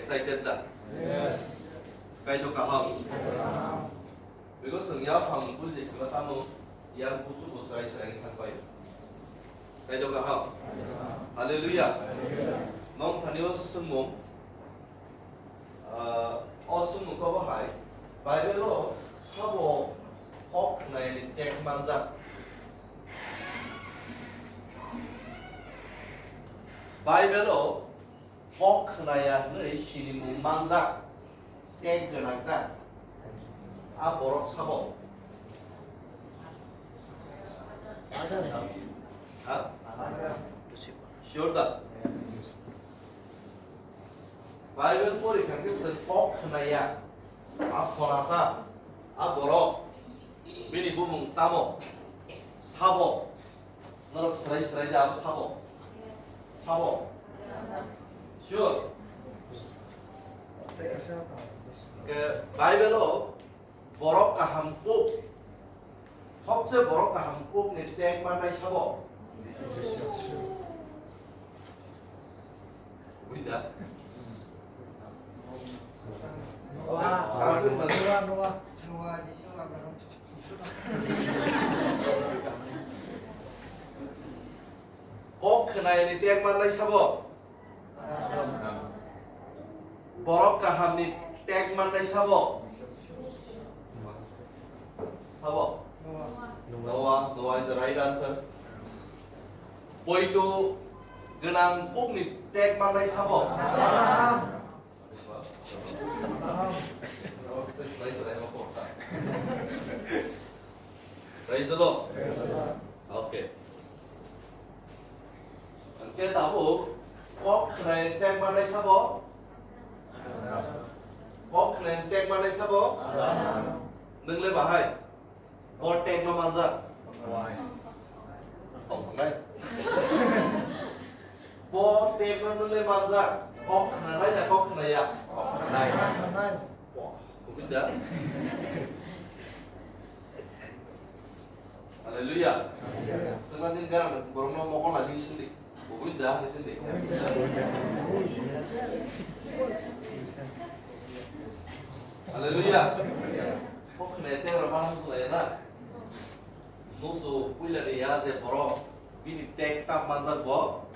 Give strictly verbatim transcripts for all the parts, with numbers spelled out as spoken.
Excited da? Yes. Kaitor kaham. Because ang yaphang buji kma tamo yang kusu kusu rai sai thang pai. Kaitor kaham. Hallelujah. Nong thanio sumung. Ah, o sumung ko bahai. Bible o sabo kok nai tek manjak. Bible o kok khnaya hwnwi sinimung manjak, tek gwnang ta. A borok sabo? Ha? Sure da? Bible pori kha khe chwng kok khnaya, a phorasa, a borok, bini bumung tamo, sabo, Norok srai srai da abo sabo? Sabo? Sure. Ke Bible o borok kaham kuk. Sobse borok kaham kuk ni tek manai sabo? Buida. Noah. Noah, Noah, Noah, Jisu, Abraham. Kok khnayani tek mannai sabo? Borok kahamni tek mannai sabo? Sabo? Noah. Noah, Noah is the right answer. Poito gwnang kukni tek mannai sabo? Abraham. Praise the Lord. Okay. Hwnkhe tabuk kok khnai tek manai sabo? Kok khnai tek manai sabo? Nwng le bahai? Bo tek no manjak. Tongthoknai. Bo tek no nung le manjak. Kok khnanai na kok khnaya? Kok khnanai. Bo, kubui da. Hallelujah. Sengna din garang borok no mokol na jing sindi. Kubui da ni sindi. Hallelujah. Kok khnaya tek rok manang sulai na. Musu puila ni ya je borok bini tek tam manjak bo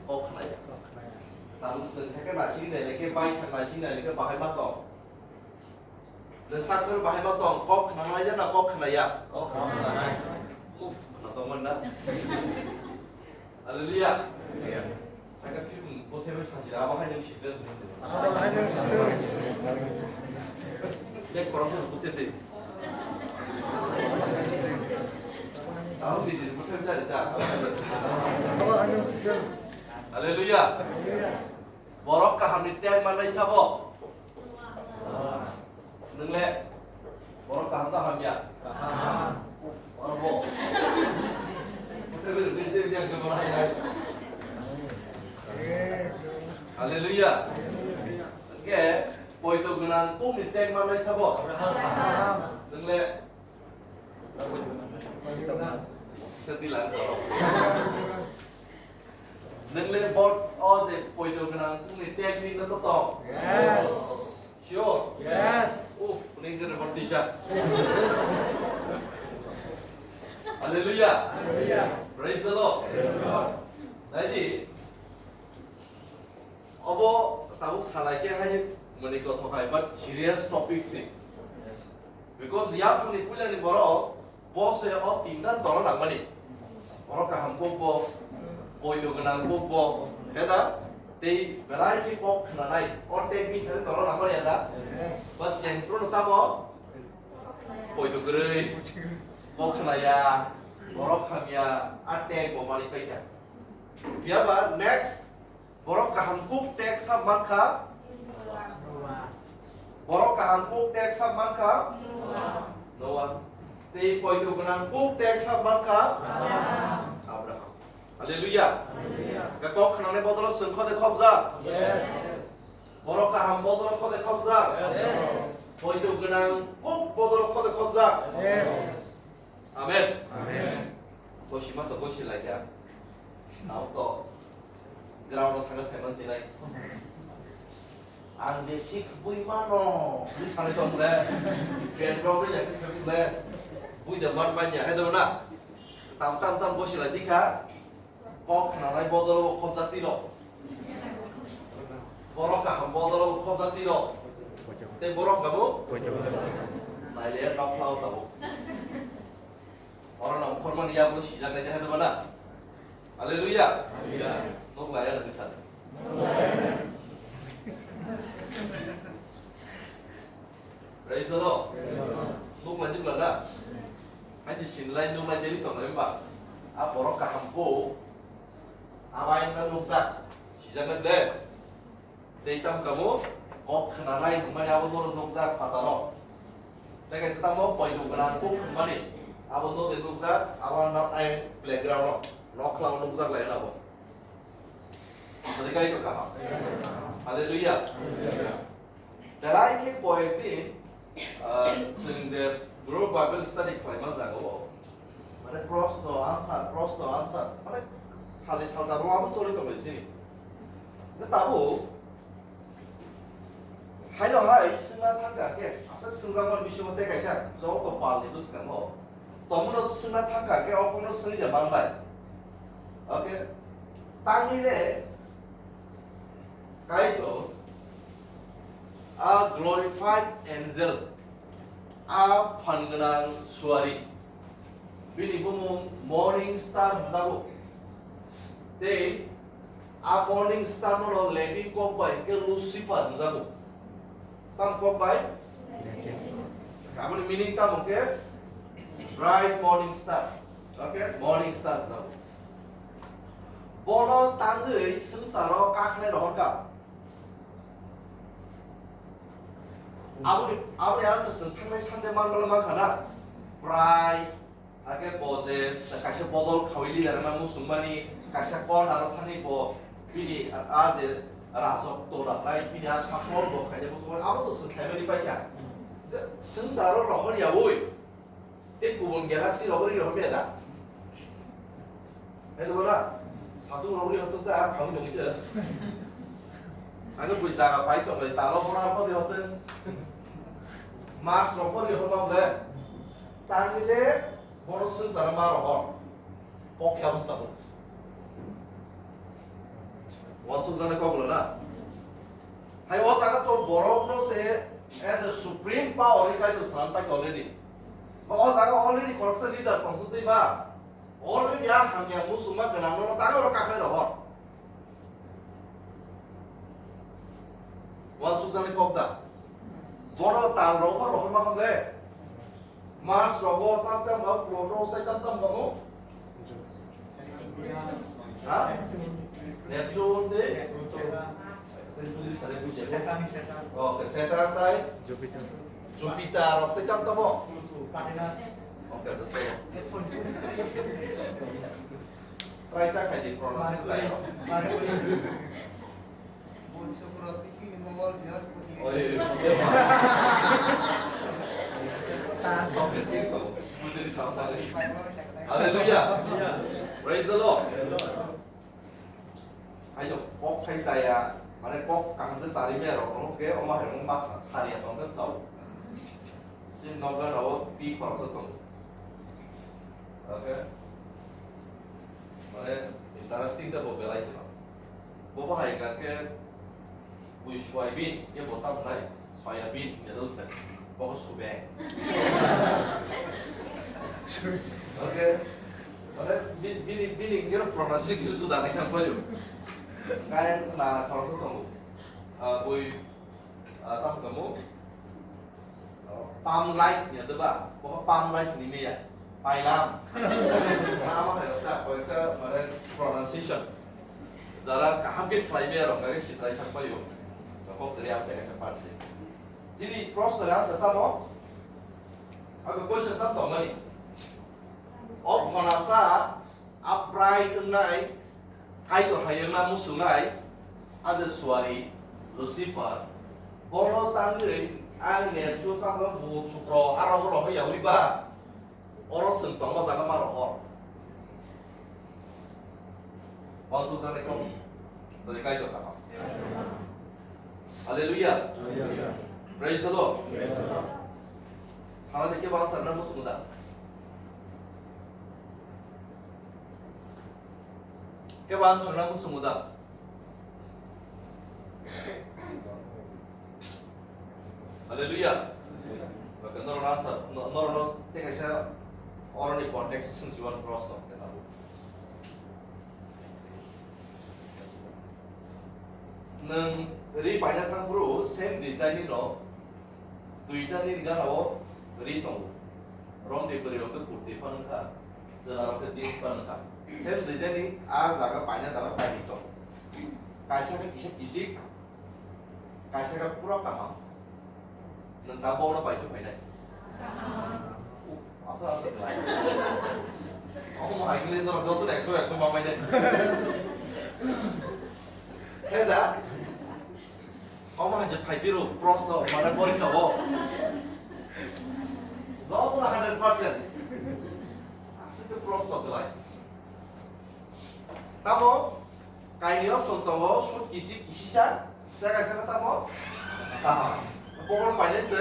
kok khnaya. Tamo seng theke nasing nai leke bai thang nasing nai leke bahai ma tong. Nwng sak sak bahai ma tong kok khnanai ya na kok khnaya? Kok khnanai. Uf, khna tongmani na? Hallelujah. Hallelujah. Thangka phikung bothebo sajira abo haino sikle. Abo haino sikle. Dek korang tu bothebe. Tahu ni jadi bothebe dari ta. Abo haino sikle. Hallelujah. Hallelujah. Borok kahamni tek manai sabo? Nwng le borok kaham ta hamya? Kaham. Oro bo. Hallelujah. Hwnkhe poito gwnang kukni tek manai sabo? Abraham. Nwng le Kisa dilang koro. Nwng le bot o je poito gwnang kukni tek ni no to? Yes. Sure? Yes. Uf, nwng khe report tisa. Hallelujah. Hallelujah. Praise the Lord. Praise the Lord. Naidi. Obo tabuk salai khe hai mani kothok hai, but serious topic si. Because yaphangni puilani borok bo se o tinta dolo nangmani. Borok kaham kuk bo, poito gwnang kuk bo, heda tei belai khe kok khnanai, o tei bini thani dolo nangmani ada. But chengkru no tamo poito kwrwi, kok khnaya, borok hamya, a tei bo mani paikha. Phiya ba next Borok kaham kuk tek sa mankha? Noah. Borok kaham kuk tek sa mankha? Noah. Noah. Tei poito gwnang kuk tek sa mankha? Abraham. Abraham. Hallelujah. Hallelujah. Kok khnanai bodolo chwng khode khobjak? Yes. Borok kaham bodolo khode khobjak? Yes. Poito gwnang kuk bodolo khode khobjak? Yes. Amen. Amen. Gosi ma to gosi lai ya. Tao to ground o thangna saiman sinai. Ang je six bui mano, bui sanai tong le, ben rok roi ya khe sanai le, bui de man man ya, hai do na? Tam tam tam bo silai dikha, kok khnanai bodol bo khobjak tiro. Borok kaham bodol bo khobjak tiro. Tei borok kamo? Nai le nok khlao tabo. Oro nang khormani ya bo sijak nai de hai do na? Hallelujah. Hallelujah. Nok laya nang sa. Praise the Lord. Nuk lai nuk lai da. Hai je sin lai nuk lai jeli tong lai ba. A borok kaham bo. Abai na nuk sa. Sijak na ble. Tei tam kamo kok khna lai nuk mai abo no nuk sa pataro. Tei kaisa tamo poi nuk na kok khmani. Abo no de nuk sa abo na ai playground no. Nok khla nuk sa lai na bo. Hallelujah. Hallelujah. Belai khe poetry, ah, chwng je group Bible study khlaima jagao, mane proshno answer, proshno answer, mane sali salda rwabo choli tongwi sini. Tabuk haino hai swngna thangkha khe, aswk swngjakmani bisingo tei kaisa joto palni bwskango. Tomono swngna thangkha khe, o kokno swngwi de manbai. Okay? Tangwi le Kaitor a glorified angel, a phan gwnang suari. Bini bumung Morning Star hwnjago. Tei a Morning Star no Latin kok bai hwnkhe Lucifer hwnjago. Tamo kok bai? Aboni meaning tamo khe bright morning star. Okay, morning star tamo. Bono tangwi swngcharo kakhlai rohorkha. Aboni, aboni answer chwng thangnai Sunday manmala mankha na. Bright, Hakhe bo je kaisa bodol khawi leader wngna muchungmani, kaisa corner o thani bo bini a je rajotw rwnai, bini a sasol bo khaina muchungmani, abo to chwng saimani paikha. Swngcharo rohor yaui tei kubun galaxy rohor ri rohor ya da? Hai to na? Satung rohor ri hotok da khawi nungwi se. Ang bui jaga pai tong lai, talo bora rohor ri hotok. Mars rohor ri hotok le. Tangile Bono swngcharo ma rohor. Kok khe abwskango. Uansukjaknai kok wngla na? Hai o jaga to borokno se as a supreme power ri Kaitor swnam paikha already. Ba o jaga already khoroksa leader tongtwtwi ba. Already a hamya muchungma gwnangno tangwi oro kakhlai rohor. Uansukjaknai kok da? Bono tal rohor rohorma hwnle. Mars rogo tam tam ba, Pluto tei tam tam ba mo? Ha? Neptune tei? Tei buji sare buji. Okay, Saturn tei? Jupiter. Jupiter rok tei tam tam mo? Okay, to so. Try ta khai di pronounce khai. Bud, Sukro, Prithibi, Mongol, Brihaspoti. Oi, oi, oi. Hallelujah. Praise the Lord. Ayo, kok khai saya, mane kok kaham khe sari me rok, kono ke oma hai rok ma sa, sari ya tong khe chao. Si noga rao pi khoroksa tong. Okay. Mane interesting ta bo belai kheno. Bo bo hai ka khe bui soyabin, ye bo tam nai, soyabin, ye do se. Bo ko subeng. Okay. Mane bi-, bini, bini kero pronunciation suda nai thang payo. Kaya na khoroksa tongo. Ah, bui, ah, tam kamo. Palm light ni adeba, bo palm light ni meya, pailam. Ama hai ta, koi ta, mane pronunciation. Jara kaham ke try meya rok kage sitrai thang payo. Kok teri am tega sa parsi. Jini proshno ni answer tamo. Ako question tam tong mani. O khonasa, upright wngnai, Kaitor hai wngna muchungnai, a je suari, Lucifer, bono tangwi ang Neptune tamo bud sukro, aro bo rohor yaui ba, oro chwng tongma jaga ma rohor. Uansukjaknai kok, tei Kaitor tamo. Hallelujah. Hallelujah. Praise the Lord. Praise the Lord. Sana de kebo answer na musumu da? Kebo answer na musumu da? Hallelujah. Baka norok answer, no-, norok no tekaisa oroni context sung jiwan cross no kena. Nwng ri paina thang bro, same design ni no, duita ni gana o ri tongo. Romni bwrwi rok khe kurti phan wngkha, chwla rok khe jeans phan wngkha. Same design ni a jaga paina jaga paini tongo. Kaisa khe kisa kisik, kaisa khe pura kaham. Nwng ta bono pai tong phainai? Asa asa khlai. Omo hai kile norok joto ekso ekso ma painai. He da? Omo hai je phai biro proshno mane porikha o. Joto hundred percent. Aswk khe proshno khlai. Tamo kaini option tongo, sut kisi, kisisa, tei kaisa khe tamo kaham. Bokol painai se,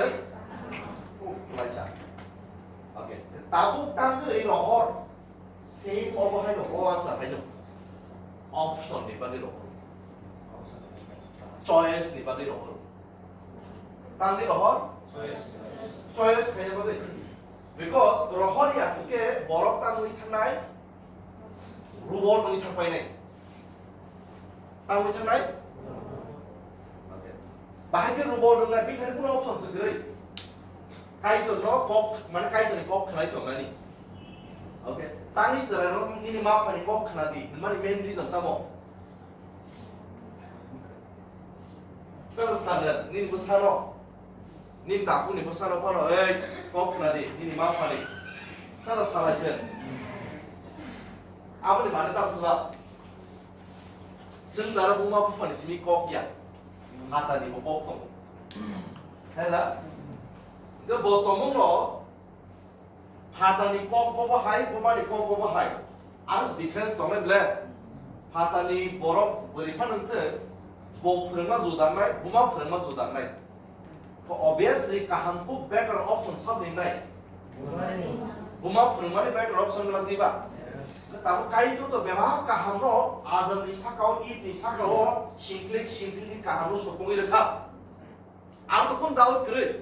uh, khlaisa. Okay. Tabuk tangwi rohor, same obo haino, o answer haino. Option ni bagwi rohor. Choice ni bagwi rohor. Tangwi rohor? Choice. Choice khaina bagwi. Because rohor ya hwnkhe borok tangwi thangnai, rubor wngwi thangpainai. Tangwi thangnai? Okay. Bahai khe rubor wngnai, bini thani kuno option se kwrwi. Kaitor no kok, mane Kaitor ni kok khnai tongnani. Okay. Tangwi chwrai rok nini ma pha ni kok khna di, mani main reason tamo? Chwng sana, nini bwsano, nini takhukni bwsano phano, ei, kok khna di, nini ma phani. Sana salai se. Aboni mane tamo sala. Swngcharo buma buphani simi kok ya. Hatani bo kok tongo. Hela? Ge bo tongmung no, Phatani kok bo bo hai, bumani kok bo bo hai. Aro difference tongnai ble. Phatani borok bwrwi phano hwnkhe bo phwrwngma juda wngnai, buma phwrwngma juda wngnai. To obviously kaham kuk better option sabni wngnai. Buma phwrwngmani better option wngla diba? Tabuk Kaitor to bebak kaham no Adam ni saka o, Eve ni saka o, singklik singklik ni kaham no supungwi rwkha. Ang to kun doubt kwrwi.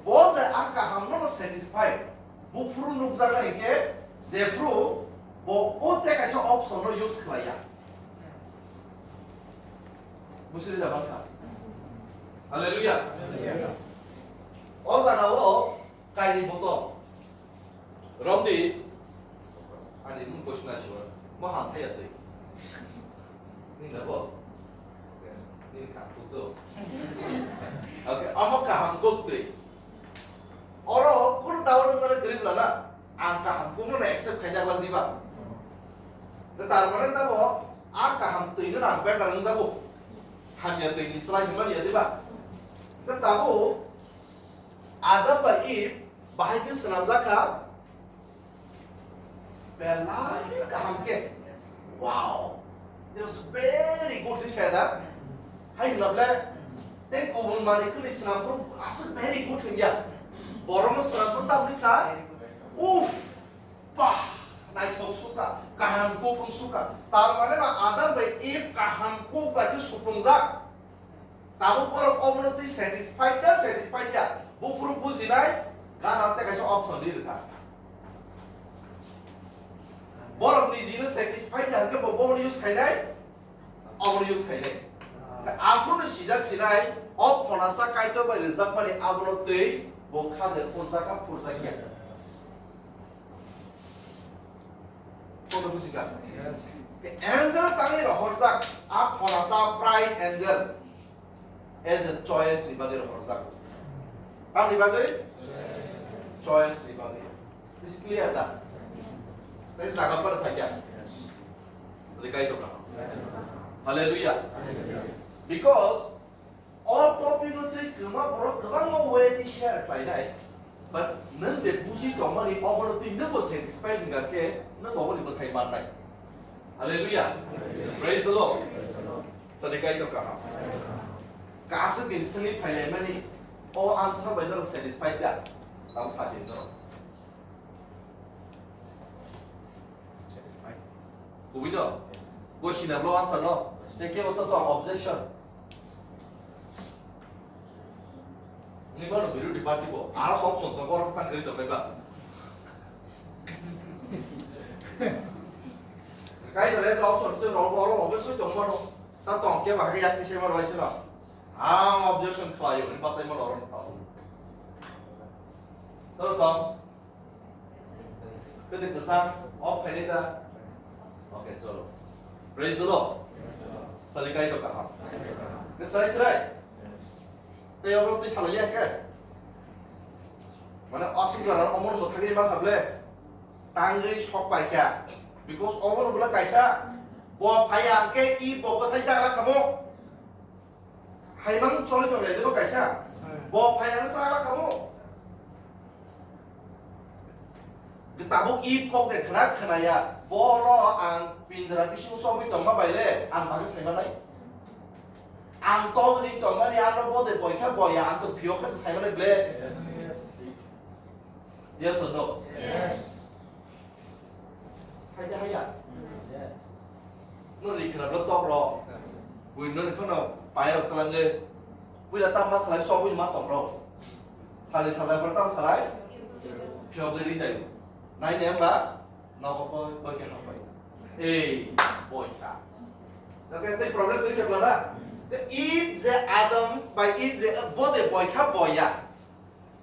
Bo je a kaham no satisfied. Buphuru nukjaknai hinkhe jephuru bo o tei kaisa option no use khlaiya. Busiri da bangkha. Hallelujah. Hallelujah. O jaga o kaini botol. Romdi, ani mung kosi na siwa, mo ham thaya twi. Ni na bo? Ni kaham kuk do. Okay, amo kaham kuk twi. Oro kun dawa nung mane grip lana, ang kaham kuk no accept khaina lang diba. Tar mane tabo, a kaham twi no ang better nung jago. Hamya twi ni slai hima ya diba. Tabo, Adam bai Eve bahai khe swnamjak kha, belai kaham khe. Wow, that's very good, hinwi saya da. Hai hwnna ble, tei kubun manwi khwnwi swnamphuru aswk very good hwnya. Borokno swnamphuru tamni sa, uff, bah, naithok sukha, kaham kuk wng sukha. Tar mane no Adam bai Eve kaham kuk bai khe supungjak. Tabuk borok obono twi satisfied da, satisfied ya? Buphuru bujinai, gana tei kaisa option ri rwkha. Borok nijino satisfied ya hwnkhe bo bono use khainai, obono use khainai. Aphuru sijak sinai, o phonasa Kaitor bai rwjakmani abono twi bo khajak phurjak kha, phurjak ya. Kono buji kha? Yes. Angel tangwi rohorjak, a phonasa pride angel. As a choice ni bagwi rohorjak. Tamni bagwi? Choice ni bagwi. Is clear da? Tei jaga pada phaikya. Tadi kai to ka. Hallelujah. Because o topic no tei kwma borok kwbangma way ni share khlainai. But nwng je buji tongmani obono twi nwngbo satisfied wngkha khe nwng oboni bwthai mannai. Hallelujah. Praise the Lord. Sadi kaitor kaham. Kasuk din sini phailaimani, o answer bai norok satisfied da? Tamo sasi norok. Satisfied. Kubui no? Yes. Gosina blo answer no? Teke o to to objection. Ni mano biru di party bo. Aro sok sok to korok tang kiri to ba. Kai to le sok sok se ro ro ro objection to mano. Ta tong ke ba ke yak ti se mano bai se no. Ang objection khlai yo ni pasai mano ro no. Toro tong. Kede kwchang, off khaini da? Okay, cholo. Praise the Lord. Sali kai to kaham. Ke srai srai. Tei abo tei salai ya ke? Mane asik jora omor mo thagri ma khable. Tangri sok pai kha. Because omor bula kaisa. Bo phaya ke i bo bwthai jagla khamo. Haimang choli tong lai, debo kaisa. Hmm. Bo phai ang sa la kamo. Tabuk i kok de khna khna ya. Bo no ang pinjra bisingo chobwi tong ma bai le, ang bagwi sai manai. Ang togni tong mani, ang no bo de boi kha boi ya, ang to phiyok khe sai manai ble. Yes. Yes or no? Yes. Hai de haya. Yes. No ri khna bro tok ro. Bui no ni phano pai ro tlang de. Bui la tam ma khlai so bui ma tok ro. Sali sala bro tam khlai. Phiyok de ri dai. Nai ne ba. No ko ko ko ke ha pai. Ei, boi kha. Oke, tei problem tei ke plana. Te Eve je Adam bai Eve je bo de boi kha boi ya.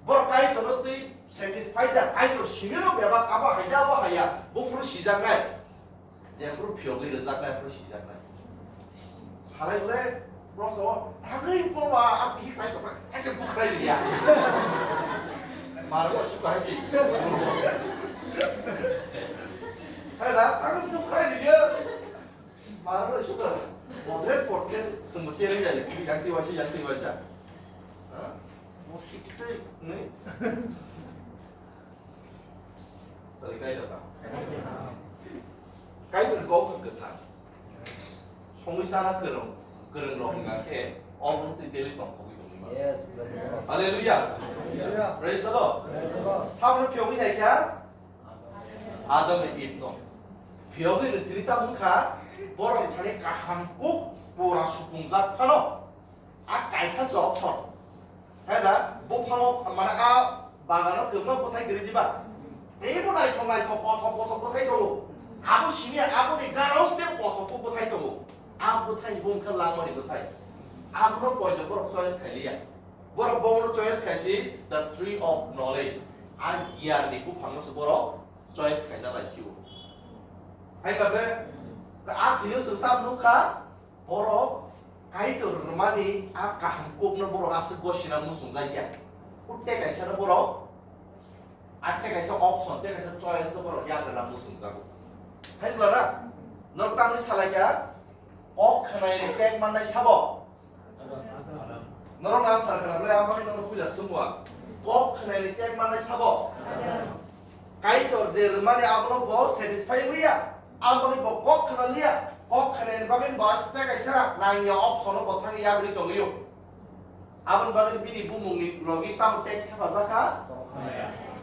Borok Kaitorno twi satisfy da, Kaitor simino bebak abo hai da, abo hai ya, buphuru sijaknai. Jephuru phiyogwi rwjaknai, aphuru sijaknai. Salai le, proso, tagwi boba, a bihik sai tokra, eke bukhrai liya. Maro suka hai si. Hai da, tagwi bukhrai liya. Maro suka. Bodre potke, sumbusi ring jali, yang tiwasi, yang tiwasa. Ha? Mo sikte, ne? Tari Kaitor ba? Kaitor kok kwthar. Songwi sana kwrwng, kwrwng rok wngkha khe, obo twi daily tongthogwi tongwi ma. Yes, praise the Lord. Hallelujah. Hallelujah. Praise the Lord. Praise the Lord. Sabno phiyogwi naikha? Adam and Eve no. Phiyogwi rwthwini tamo wngkha, borok thani kaham kuk pura supungjak phano. A kaisa se option. Hai da, buphango, mane a bagano kwbangma bwthai kwrwi diba? Teibo naithok naithok, kothok kothok bwthai tongo. Abo simi aboni ganao se kothok kuk bwthai tongo. A bwthai bo wngkha langmani bwthai. Abono poito borok choice khai liya. Borok bono choice khai si the tree of knowledge. A giyan ni buphangno se borok choice khaina lai sio. Hai ba be, a thwio se tam nukha, borok Kaitor rwmani a kaham kokno borok aswk gosina muchungjak ya. Utte kaisano borok, atte kaisa option, te kaisa choice no borok yagrana muchungjago. Hai bwlana, norok tamni salai kha, kok khwnai ni tek mannai sabo? Norok ang sar khna bwlai, ang bagwi norok puila swngwa. Kok khwnai ni tek mannai sabo? Kaitor je rwmani abono bo satisfy wngya, ang bagwi bo kok khna liya, kok khna ni bagwi bo aste kaisa nangya option o bo thangwi yagwi tongwi o. Aboni bagwi bini bumungni logi tamo tek hephajak kha?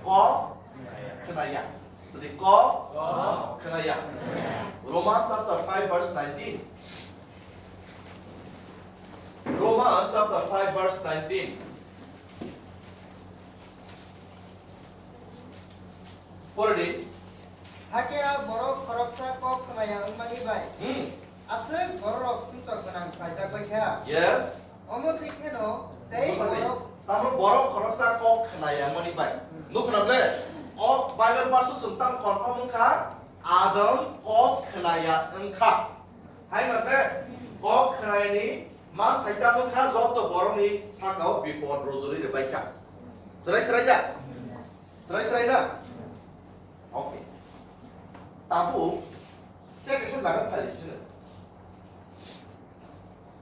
Kok khna ya. Jadi kok khna ya. Roman chapter five verse nineteen. Roman chapter five verse nineteen. Pore di. Hakhe a borok khoroksa kok khwnaya wngmani bai. Hmm. Aswk bororok sumsok gwnang khlaijak bai kha. Yes. Omo twi kheno tei Busa di. Borok. Tamo borok khoroksa kok khwnaya wngmani bai. Hmm. Nukho na ble? O Bible verse o chwng tamo confirm wngkha, Adam kok khwnaya wngkha. Hai mate kok khwnayani man thai tamo wngkha joto borokni sakao bipod rwjorwi rwbaikha. Chwrai chwrai da? Chwrai chwrai da? Okay. Tabuk tei kaisa jaga phai sino.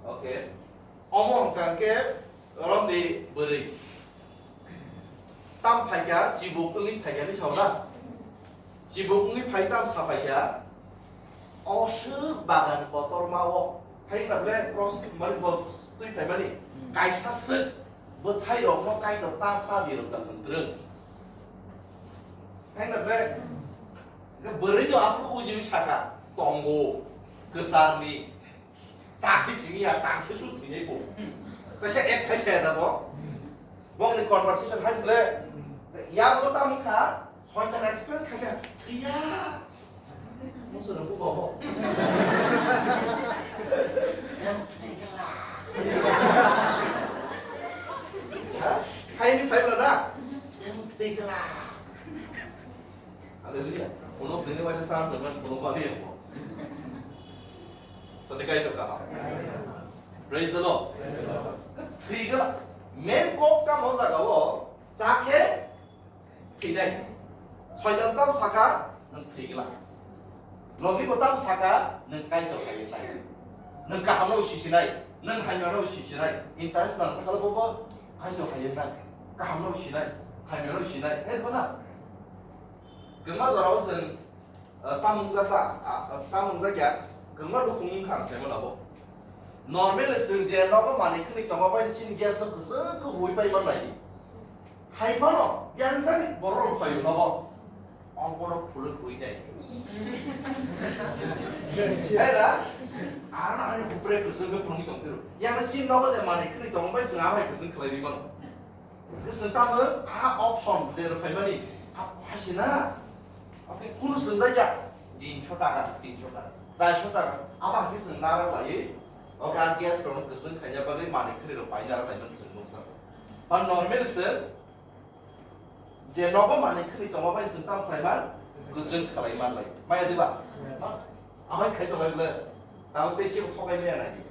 Okay. Omo hwnkha khe romni bwrwi. Tam phaikha, chibuk wngwi phaikha ni sao na? Chibuk wngwi phai tam sa phaikha, o swk bagan kotorma o. Hai na ble cross mani bo twi phaimani kaisa swk bwthai rokno Kaitor ta sa di rok ta hwntrwng. Hai na ble bwrwi no aphuru ujiwi saka tongo kwcharni. Chakhe simi ya tangkhe su thwinai bo. Kaisa ek khai saya da bo. Bongni conversation hai ble ya bo ta mukha. Soitan explain khaikha, "Iya." Musurang ko bobo. Yang tegela. Ha? Hai ni five na? Yang tegela. Hallelujah. Kono bini wajah sang zaman kono bali yang bo. Sate kai to kaha. Praise the Lord. Tegela. Main kok ka mo jaga o. Chakhe Thwinai. Soitan tam saka, nwng thwigla. Logi bo tam saka, nwng Kaitor hai wngnai. Nwng kaham no sisinai, nwng hamya no sisinai. Interest nang sakala bo bo Kaitor hai wngnai. Kaham no sinai, hamya no sinai. Hai bo na. Kwma jorao chwng, eh, tam wngjak ta, ah, tam wngjak ya. Kwma nukhung wngkha ang saimano bo. Normal chwng je nogo manwi khwnwi tongma bai chini gas no kwchwng khe huwi pai manlai. Hai phano, yanjani borok rok phaio nogo. Ong bono phuluk hui dai. Yes, yes. Hai da? Arno hai upre kusung ke phulung tong tiru. Yang si nogo de mani khni tong bai jeng abai kusung khlai ri mano. Kusung tamo a option je ro phai mani. A phai sina. Oke, kunu sung jai ja. Tinsho taka, tinsho taka. Charsho taka. Aba ke sung nara lai. Oke, a gas ro kusung khanya bagwi mani khni ro pai nara lai man sung nung ta. Pan normal se Je nogo manwi khwnwi tongma bai chwng tamo khlai man, kwchwng khlai man bai. Maya diba? Yes. Ha? Amai khai tonglai bwle. Tamo tei kebo thokai maya nai.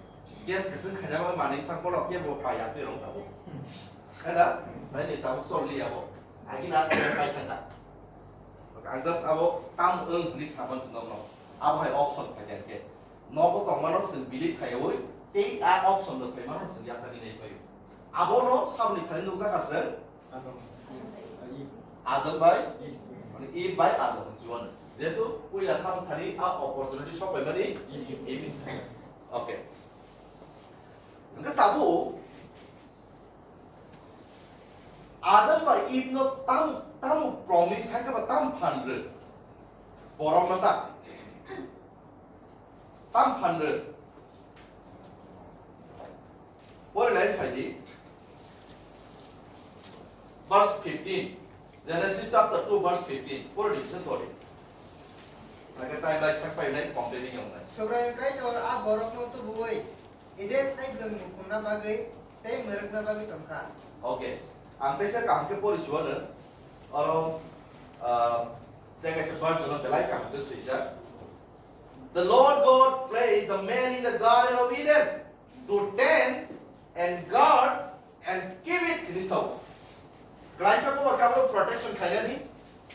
Gas kwchwng khaina bai manwi thang bono kebo pai ya twi rong tabo. Khai da? Nai ni tabo chol li abo. Agi na tei pai thang ta. Ang just abo tam wng hwnwi saman chwng nokno. Abo hai option khai khe. Nogo tongmano chwng believe khaiwi tei a option rok phaimano chwng yachagwi nai phaio. Abono saboni thani nukjakha chwng Adam bai, mane Eve bai Adam, Juan. Jehetu puila samung thani a opportunity sok phaimani Eve. Okay. Hwnkhe tabuk Adam bai Eve no tam, tamo promise hai khe ba tam phan rw? Borok no ta. Tam phan rw. Pori lai phai di. Verse fifteen. Genesis chapter two verse fifteen. Pori di, sen pori. Nake time lai thak pai nai complaining yong nai. Subraiyung Kaitor a borok no tubui Eden hai bwlwng mukhungna bagwi tei mwrwkna bagwi tongkha. Okay. Ang teisa kaham khe pori suano. Oro, ah, tei kaisa verse no belai kaham khe swijak. The Lord God placed the man in the Garden of Eden to tend and guard and keep it, hwnwi sao. Klaisa kobo kabo protection khainani,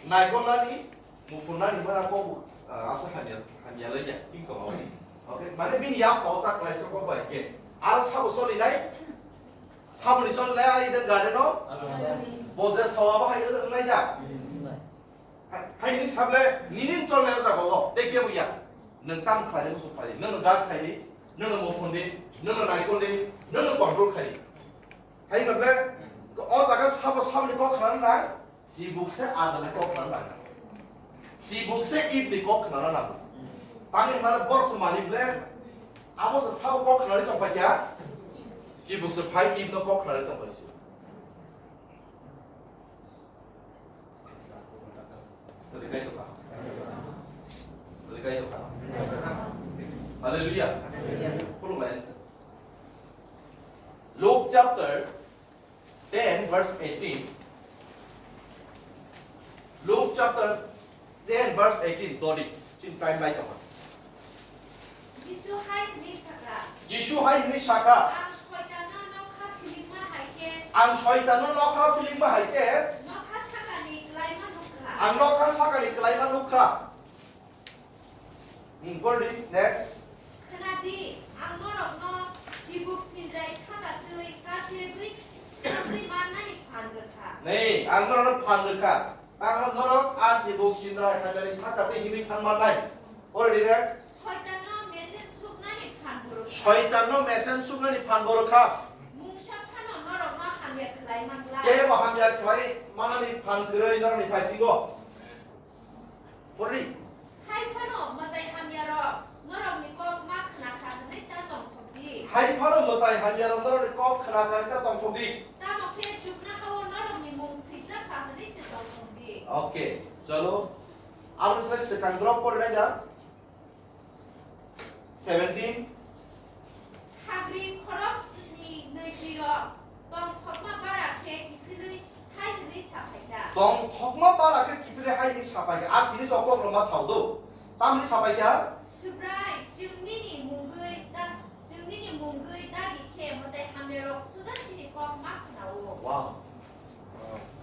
naikolnani, muphunani mana kobo, ah, asa hamya, hamya laiya, thik tongmani. Okay, mane bini yak pao ta klaisa kobo bai khe. Aro sabo solinai, saboni solinai ai den garden no? Bo je sawa bahai wngnai da? Hai, hai ni sable, nini cholnai o jaga o, tei kebo ya. Nwng tam khlai, nwng suk khlai, nwng guard khlai, nwng muphun di, nwng naikol di, nwng control khlai. Hai no ble, o jaga sabo saboni kok khnana nang, chibuk se Adam ni kok khnana nang. Chibuk se Eve ni kok khnana nang. Tangni mane borok se malik ble, abo se sabo kok khnani tong pai kya? Chibuk se phai Eve no kok khnani tong pai si. Hallelujah. Khulumlainsa. Luke chapter ten verse eighteen. Luke chapter ten verse eighteen. Dodi. Chin time lai tong. Jisu hai hwnwi sakha. Jisu hai hwnwi sakha. Ang Soitanno nokha philingma hai khe. Ang Soitanno nokha philingma hai khe. Nokha sakani klaima nukha. Ang nokha sakani klaima nukha. Hmm, pori di, next. Khna di, ang norokno chibuk sinjai saka twi karchirwi, karchirwi mannani phan rwkha. Nei, ang norokno phan rwkha. Tamo norok a chibuk sinjai khainani saka twi himwi thang mannai. Pori di next. Soitanno mecheng suknani phan bo rwkha. Soitanno mesen suknani phan bo rwkha. Mungsa phano norokno hamya khlai man glak. Kebo hamya khlai manani phan kwrwi norokni phaisingo. Porni. Hai phano mwtai hamyarok norokni kok ma khna kha hwnwi ta tongthok di. Hai phano mwtai hamyarok norokni kok khna kha hwnwi ta tongthok di. Tamo khe chuknoha-o norokni mung swijak kha hwnwi se tongthok di. Okay, chalo. Aboni sai swkang drop porinai da. Seventeen. Sagri khorok sni nwi twi rok tongthokma bara khe kiphilwi hai hwnwi sa phai kha. Tongthokma bara khe kiphilwi hai hwnwi sa phai kha. A tini sok kok rwma sao do. Tamni sa phai kha? Subrai, chwng nini mungwi da, chwng nini mungwi dagi khe mwtai hamya rok suda chini kok ma khna-o. Wow.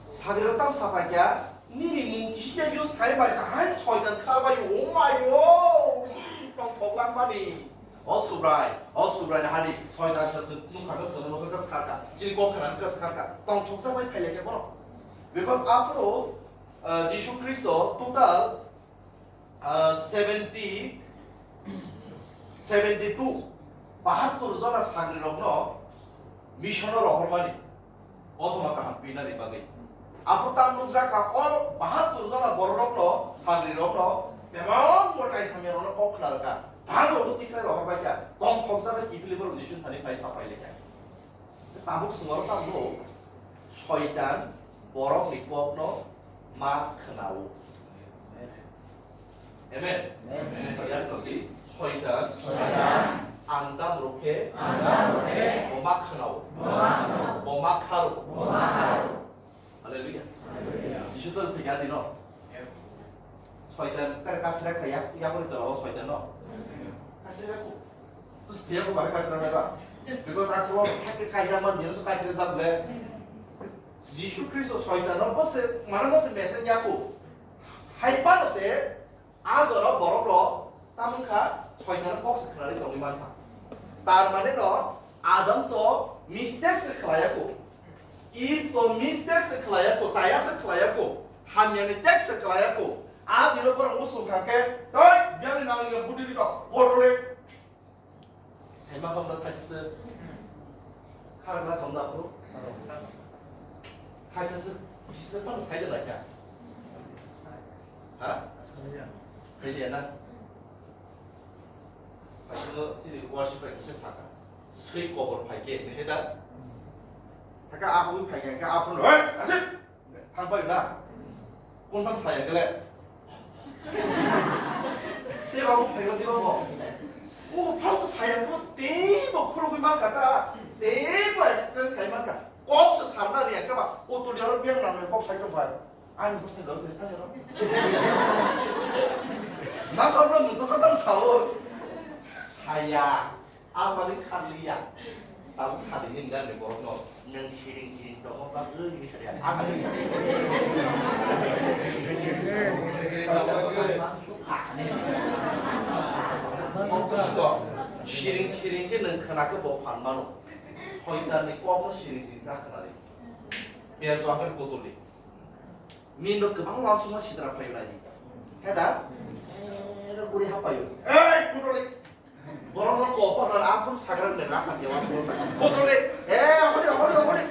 Sagrirok tam sapai kha, nini mung kisa use khai bai sa hai soitan khar bai, oh my, oh, tong thok lang mani. O Subrai, o Subrai na hani soitan sa sung nung kha sa nung kha sa kha, chini kok khna kha sa kha, tong thok sa bai phai le khe borok. Because after all, uh, Jisu Kristo total Ah, seventy, seventy two, bahattur jona sagrirokno mission-o rohormani, kothoma kaham pinani bagwi. Aphuru tam nukjak kha, o bahattur jona bororokno, sagrirokno, bebak mwtai hamyarokno kok khna rwkha. Thangrokno tikhlai rohorbai kha, tongthokjagwi kiphilwi borok Jisuni thani phai sapai lekha. Tabuk swngaro tamo soitan borokni kokno ma khwnao. Amen. Amen. Soitan, soitan, ang dam rokhe, ang dam rokhe, bo ma khwnao, bo ma khwnao, bo ma kharo, bo ma kharo. Hallelujah. Hallelujah. Jisu to thik adi no. Soitan kar kasra kaya, ya kori to soitan no. Kasra ko. Terus dia ko bagai kasra na ba. Because aku thak kaisa man dia so kasra jab le. Jisu Kristo soitan no bose, mana bose mesen ya ko. Hai pa no se, A jora borok rok tamung kha soitan kok se khnari tongwi man kha. Tar mane no Adam to mistake se khlai ya ko. Eve to mistake se khlai ya ko, chaya se khlai ya ko. Hamya ni tek se khlai ya ko. A dino borok muchung kha khe, "Tei, biyang ni nang ya budi ni to, bottle." Saima khamda thaisasa. Kharokna khamda aphuru. Thaisasa, bisisa tamo saida laikha. Ha? Saida na? Thaisasa sini worship bai kisa saka. Swi kobor phaikhe, nehe da? Haka aphuru phaikhe, haka aphuru, "Hei, asik!" Thang pai na. Kun thang saya kele. Te ba mo phai di ba mo. O phang sa saya ko te ba khoro gui man ka ta. Te ba explain kai man ka. Kok sa sarna ri ka ba. Ko to diaro biang na me kok sai to bai. Ani ko sai lo de ta ro. Na problem sa sa thang sao. Saya. Ang malik kharliya. Tabuk sadi ni jani borok no. Nang siring siring tongo bagwi ni kharya. Ang siring siring tongo bagwi. Siring siring ke nang khana ke bo phan mano. Soitan ni kok no siring siring ta khana di. Piyaj wangkar kotoli. Min rok kwbang wansukma sidra phaio nai di. He da? Eh, ro guri hapaio. Ei, kotoli. Borok no ko pa na aphun sagra ne na khamya wa ko ta. Ko to le, eh, hori, hori, hori.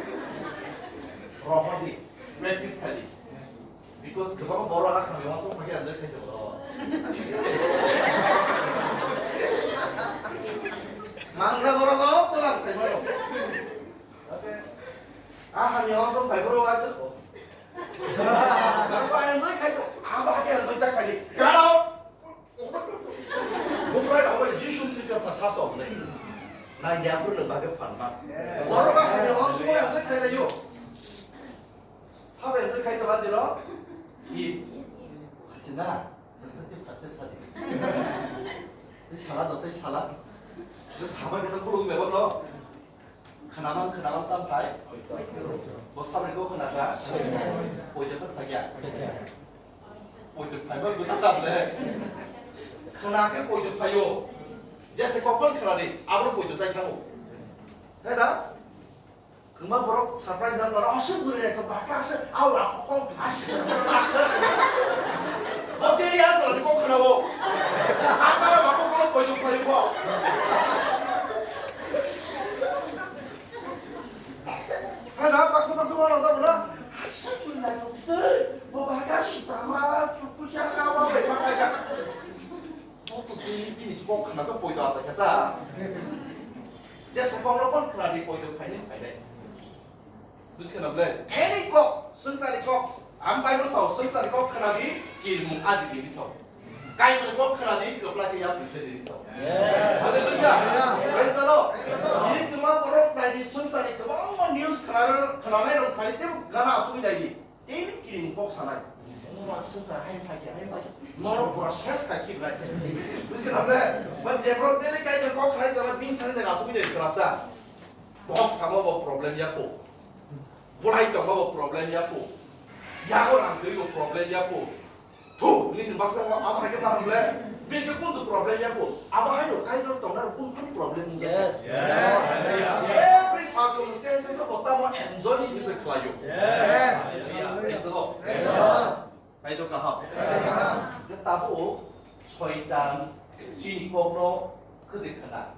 Rohor di. Practice khali. Because kwbang borok a khamya wa ko phagi anjak khai to. Mangsa borok o to lang sai mano. Okay. A khamya wa ko phai borok a ko. Nang pa enjoy khai to. Ang ba ke enjoy ta khai. Get out. Bumbrai rok bai Jisu ni thwi kha sa som le. Na ya phuru le bagwi phan ma. Borok ba hanya hong sung ya khai la yo. Sabe enjoy khai to ba dilo. Hi. Sina. Tip sa tip sa di. Tei sala do tei sala. Sabai kata khulung bebak lo. Khnaman, khnaman tam phai. Bo sabri ko khna kha. Poito kha phai ya. Poito phai ba buta sab le. Khna khe poito phai yo. Jese kokon khna di, abo poito sai kha mo. He da? Kwma borok surprise dan mano, aswk bwrwi naithok, bata aswk, au, akhok kok, aswk, bwrwi naithok. Bo tei aswk ni kok khna o. Apa ba kok kono poito phai ko. Bono jabo na, "Haksa bini naithok twi, bo baga sitama, chukusa, kama, bai ma kaijak." Bo to twi bini si kok khna to poito asa khe ta. Jesa kok no phone khna di poito khaini phainai. Buji khna ble? Any kok, swngchar ni kok. Ang Bible sao, swngchar ni kok khna di, kirimung aji di sao. Kaitor ni kok khna di, kwplai khe yapri se di sao. Yes. Hallelujah. Praise the Lord. Bini kwma borok nai di, swngchar ni kwbangma news khna, khna nai rok khai, tebo gana asugwi nai di. Tei ni kirimung kok sanai. Mungba swngchar hai phai khe, hai phai khe. Norok pura ses khai khibnai. Buji khna ble? Ba je borok daily Kaitor kok khna di, tei bini thani nai asugwi nai swrapsa. Box samo bo problem ya po. Bolai tongma bo problem ya po. Yago rang twi bo problem ya po. Thu, ni baksa mo amo hai khe ma hamle. Bini khe kunju problem ya po. Abo hai ro Kaitor tongna ro kun kun problem ya. Yes. Yes. Every circumstances of tamo enjoy si se khlaio. Yes. Praise the Lord. Praise the Lord. Kaitor kaham. Kaitor kaham. Khe tabo soitan chini kokno khwdwi khna.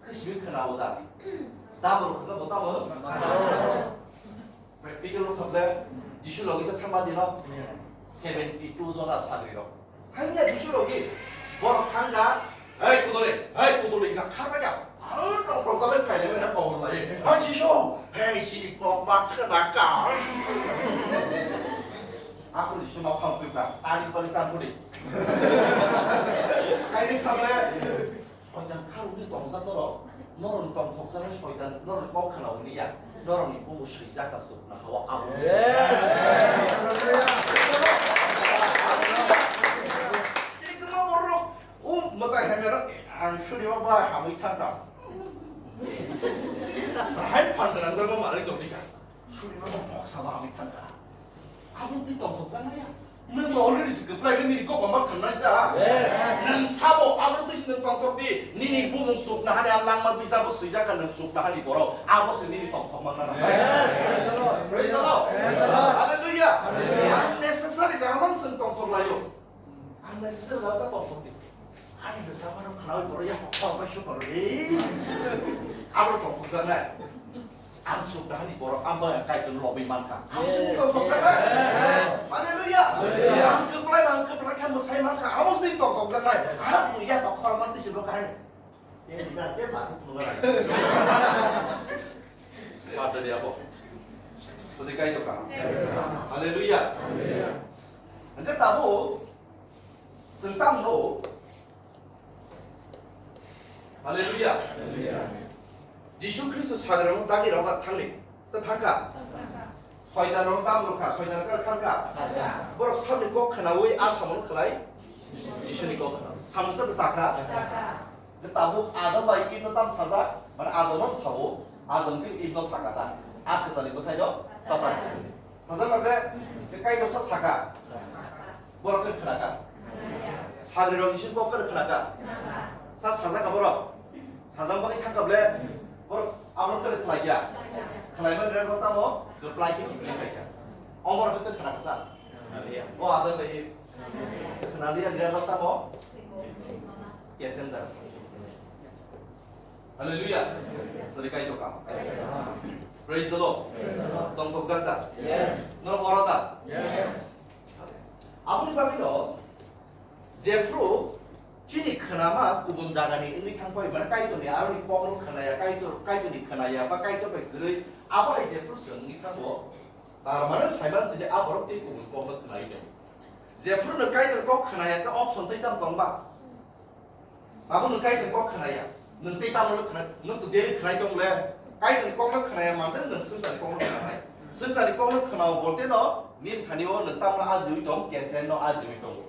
Khwsibwi khna o da. Tamo khna bo tamo. Practical no khaple Jisu logi to thangma dino. Seventy two jona sagri rok. Thangya Jisu logi. Borok thangya. Hei kudole, hei kudole, ina kharbaikha. Ang tong tong tale phaile mene pohor lai. Hei Jisu, hei sini kok ma khna ka. Aku Jisu ma phang pui ka. Tani pali tan puri. Kaini samle. Soitan kharokni tongjak norok, norokni tongthokjaknai soitan norokni kok khnaui ya, norokni bubo swijak ta chukna hao abo. Yes. Tini kwma borok, o mwtai hamya rok, ang suri o bai hamwi thang tang. Hai phan gwnang jagao manwi tongdi ka. Suri o bok sama hamwi thang ka. Abo twi tongthok jaknai ya. Nwng already se kwplai khe nini kok ma khwnai ta. Yes. Nwng sabo abo twi se nwng tongthok di. Nini bumung chukna hani a langma bisabo swijak kha nwng chukna hani borok. Abo se nini tongthok manna nang. Yes. Praise the Lord. Praise the Lord. Praise the Lord. Hallelujah. Hallelujah. Unnecessary jaga mang se nwng tongthok laio. Unnecessary jaga ta tongthok di. Ani bwsa mano khnaui borok ya hokha hokha sukaro. Ei. Abo tongthok jaknai. Ang sukdahani borok ang bai ang Kaitor lobwi mankha. Ang sini tongthok jaknai. Yes. Hallelujah. Hallelujah. Ang kwplai ang kwplai kha mwsai mankha. Abo sini tongthok jaknai. Ang buya kok khorokma tisi bo kahani. Tei na tei ma ko phunga lai. Pada dia bo. Tadi Kaitor ka. Hallelujah. Hallelujah. Angka tabo. Sentang no. Hallelujah. Hallelujah. Jisu Khristo sagrano dagi rok thangni. Ta thangka. Soitan rok tam rokha, soitan kar kharka. Borok sabni kok khnaui a samung khlai. Jisuni kok khna. Samung sa ta sakha. Tabuk Adam bai Ibno tam sajak, mane Adam no sao, Adam khe Ibno sakha ta. A kwchani bwthai no ta sakha. Sajak mane, khe Kaitor sa sakha. Borok khe khna ka? Sagri rok isin kok khe khna ka? Sa sajak ka borok? Sajak bagwi thang ka ble? Borok abo khe khlai ya? Khlai man rejak tamo? Khlai khe khlai ka. Omor khe khna ka sa? O adon bai khna liya rejak tamo? Kesem da. Hallelujah. Sari kai to ka. Praise the Lord. Tong tok jak da. Yes. No oro da. Yes. Aboni bagwi no, jephru chini khnama kubun jagani wngwi thangpai, mane Kaitorni aroni kokno khnaya, Kaitor, Kaitorni khnaya, ba Kaitor bai kwrwi, abo hai jephru swngwi thango, tar mane saiman chini a borok tei kubun kokno khnai tong. Jephru no Kaitor kok khnaya khe option tei tam tongba? Abo nwng Kaitor kok khnaya. Nwng tei tamo no khna, nwng to daily khnai tong le. Kaitor kok no khnaya mande nwng swngchar kok no khnai. Swngchar kok no khnao bolte no, nini thani o nwng tamo ajiwi tong, kesen no ajiwi tong.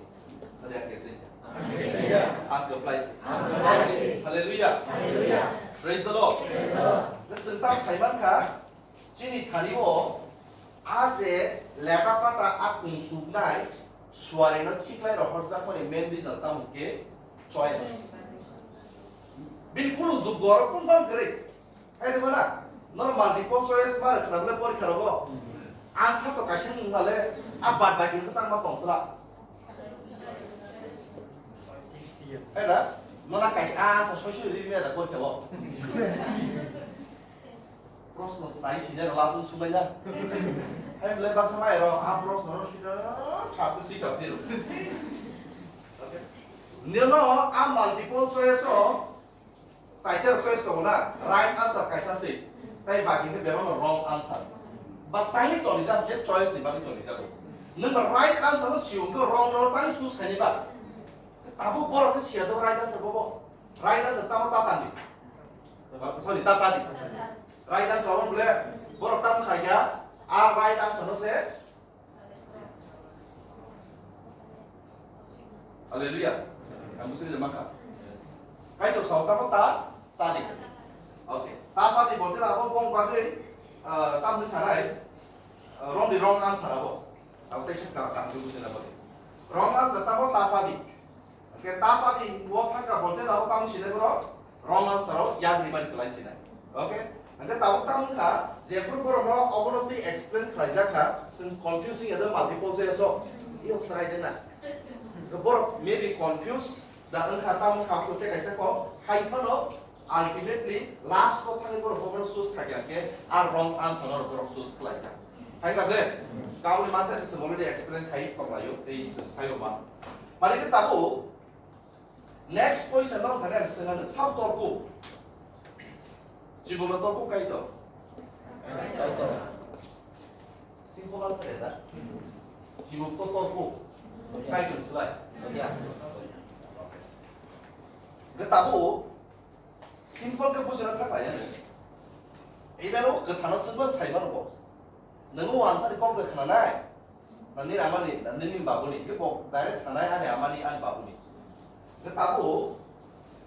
Hadi ang kesen. Ang kwplai se. Hallelujah. Praise the Lord. Nwng swng tam saiman kha. Chini thani o a je leta pata a kung suknai suari no khiklai rohorjakmani main reason tamo khe choice. Bini kunu juggo oro kung bang kwrwi. Hai de mana? Normal multiple choice ma rwkhna bole porikha rogo. Answer to kaisa wng male a bad baki wngkha tang ma tong chwla. Hai da? Nona kaisa answer soi soi ri me da porikha bo. Prosno tai sini ro latung sumai na. Hai le baksa mai ro a prosno ro sini ro thas si ka pil. Okay. Nino a multiple choice o, chaita choice tongo na, right answer kaisa si. Tai bagi ni bebak no wrong answer. Ba tani toni jak je choice ni bagi toni jak. Nung ba right answer no siyo, wrong no tani choose khaini ba. Tabuk borok khe siya do right answer bobo. Right answer tamo ta tani. Sorry, ta sadi. Right answer abo bole borok tamo khai kha. A right answer no se. Hallelujah. Ang busri jama kha. Kaitor sao tamo ta sadi. Okay. Ta sadi bolte abo bong bagwi, ah, tamni sanai, ah, wrong ni wrong answer abo. Abo teisa ka, ka, busri na bole. Wrong answer tamo ta sadi. Hwnkhe ta sadi o thangkha bolte abo tamo sinai borok wrong answer o yagri mani kwlai sinai. Okay? Hwnkhe tabuk tamo wngkha, jephru borokno obono twi explain khlaijak kha, chwng confusing edo multiple choice o, yok chwrai de na. Borok maybe confuse da wngkha tamo kha, hwnkhe kaisa kok hai phano ultimately last o thangwi borok bobono choose kha khe, hwnkhe a wrong answer o borok choose khlai kha. Hai kha de? Kaboni mantha twi chwng already explain khai tonglaio, tei chwng saio ma. Mane khe tabuk next question no thani ang swngnani, sab torku. Chibukno torku kaito. Simple answer ya da. Chibuk to torku. Kaito ni slai. Ge tabu simple ke bujina thang ya. Ibe no ke thana simple sai mano bo. Nang o answer kok de khana nai. Nini amani, nini babuni, ke bo direct sanai ani amani, ani babuni. Ke tabu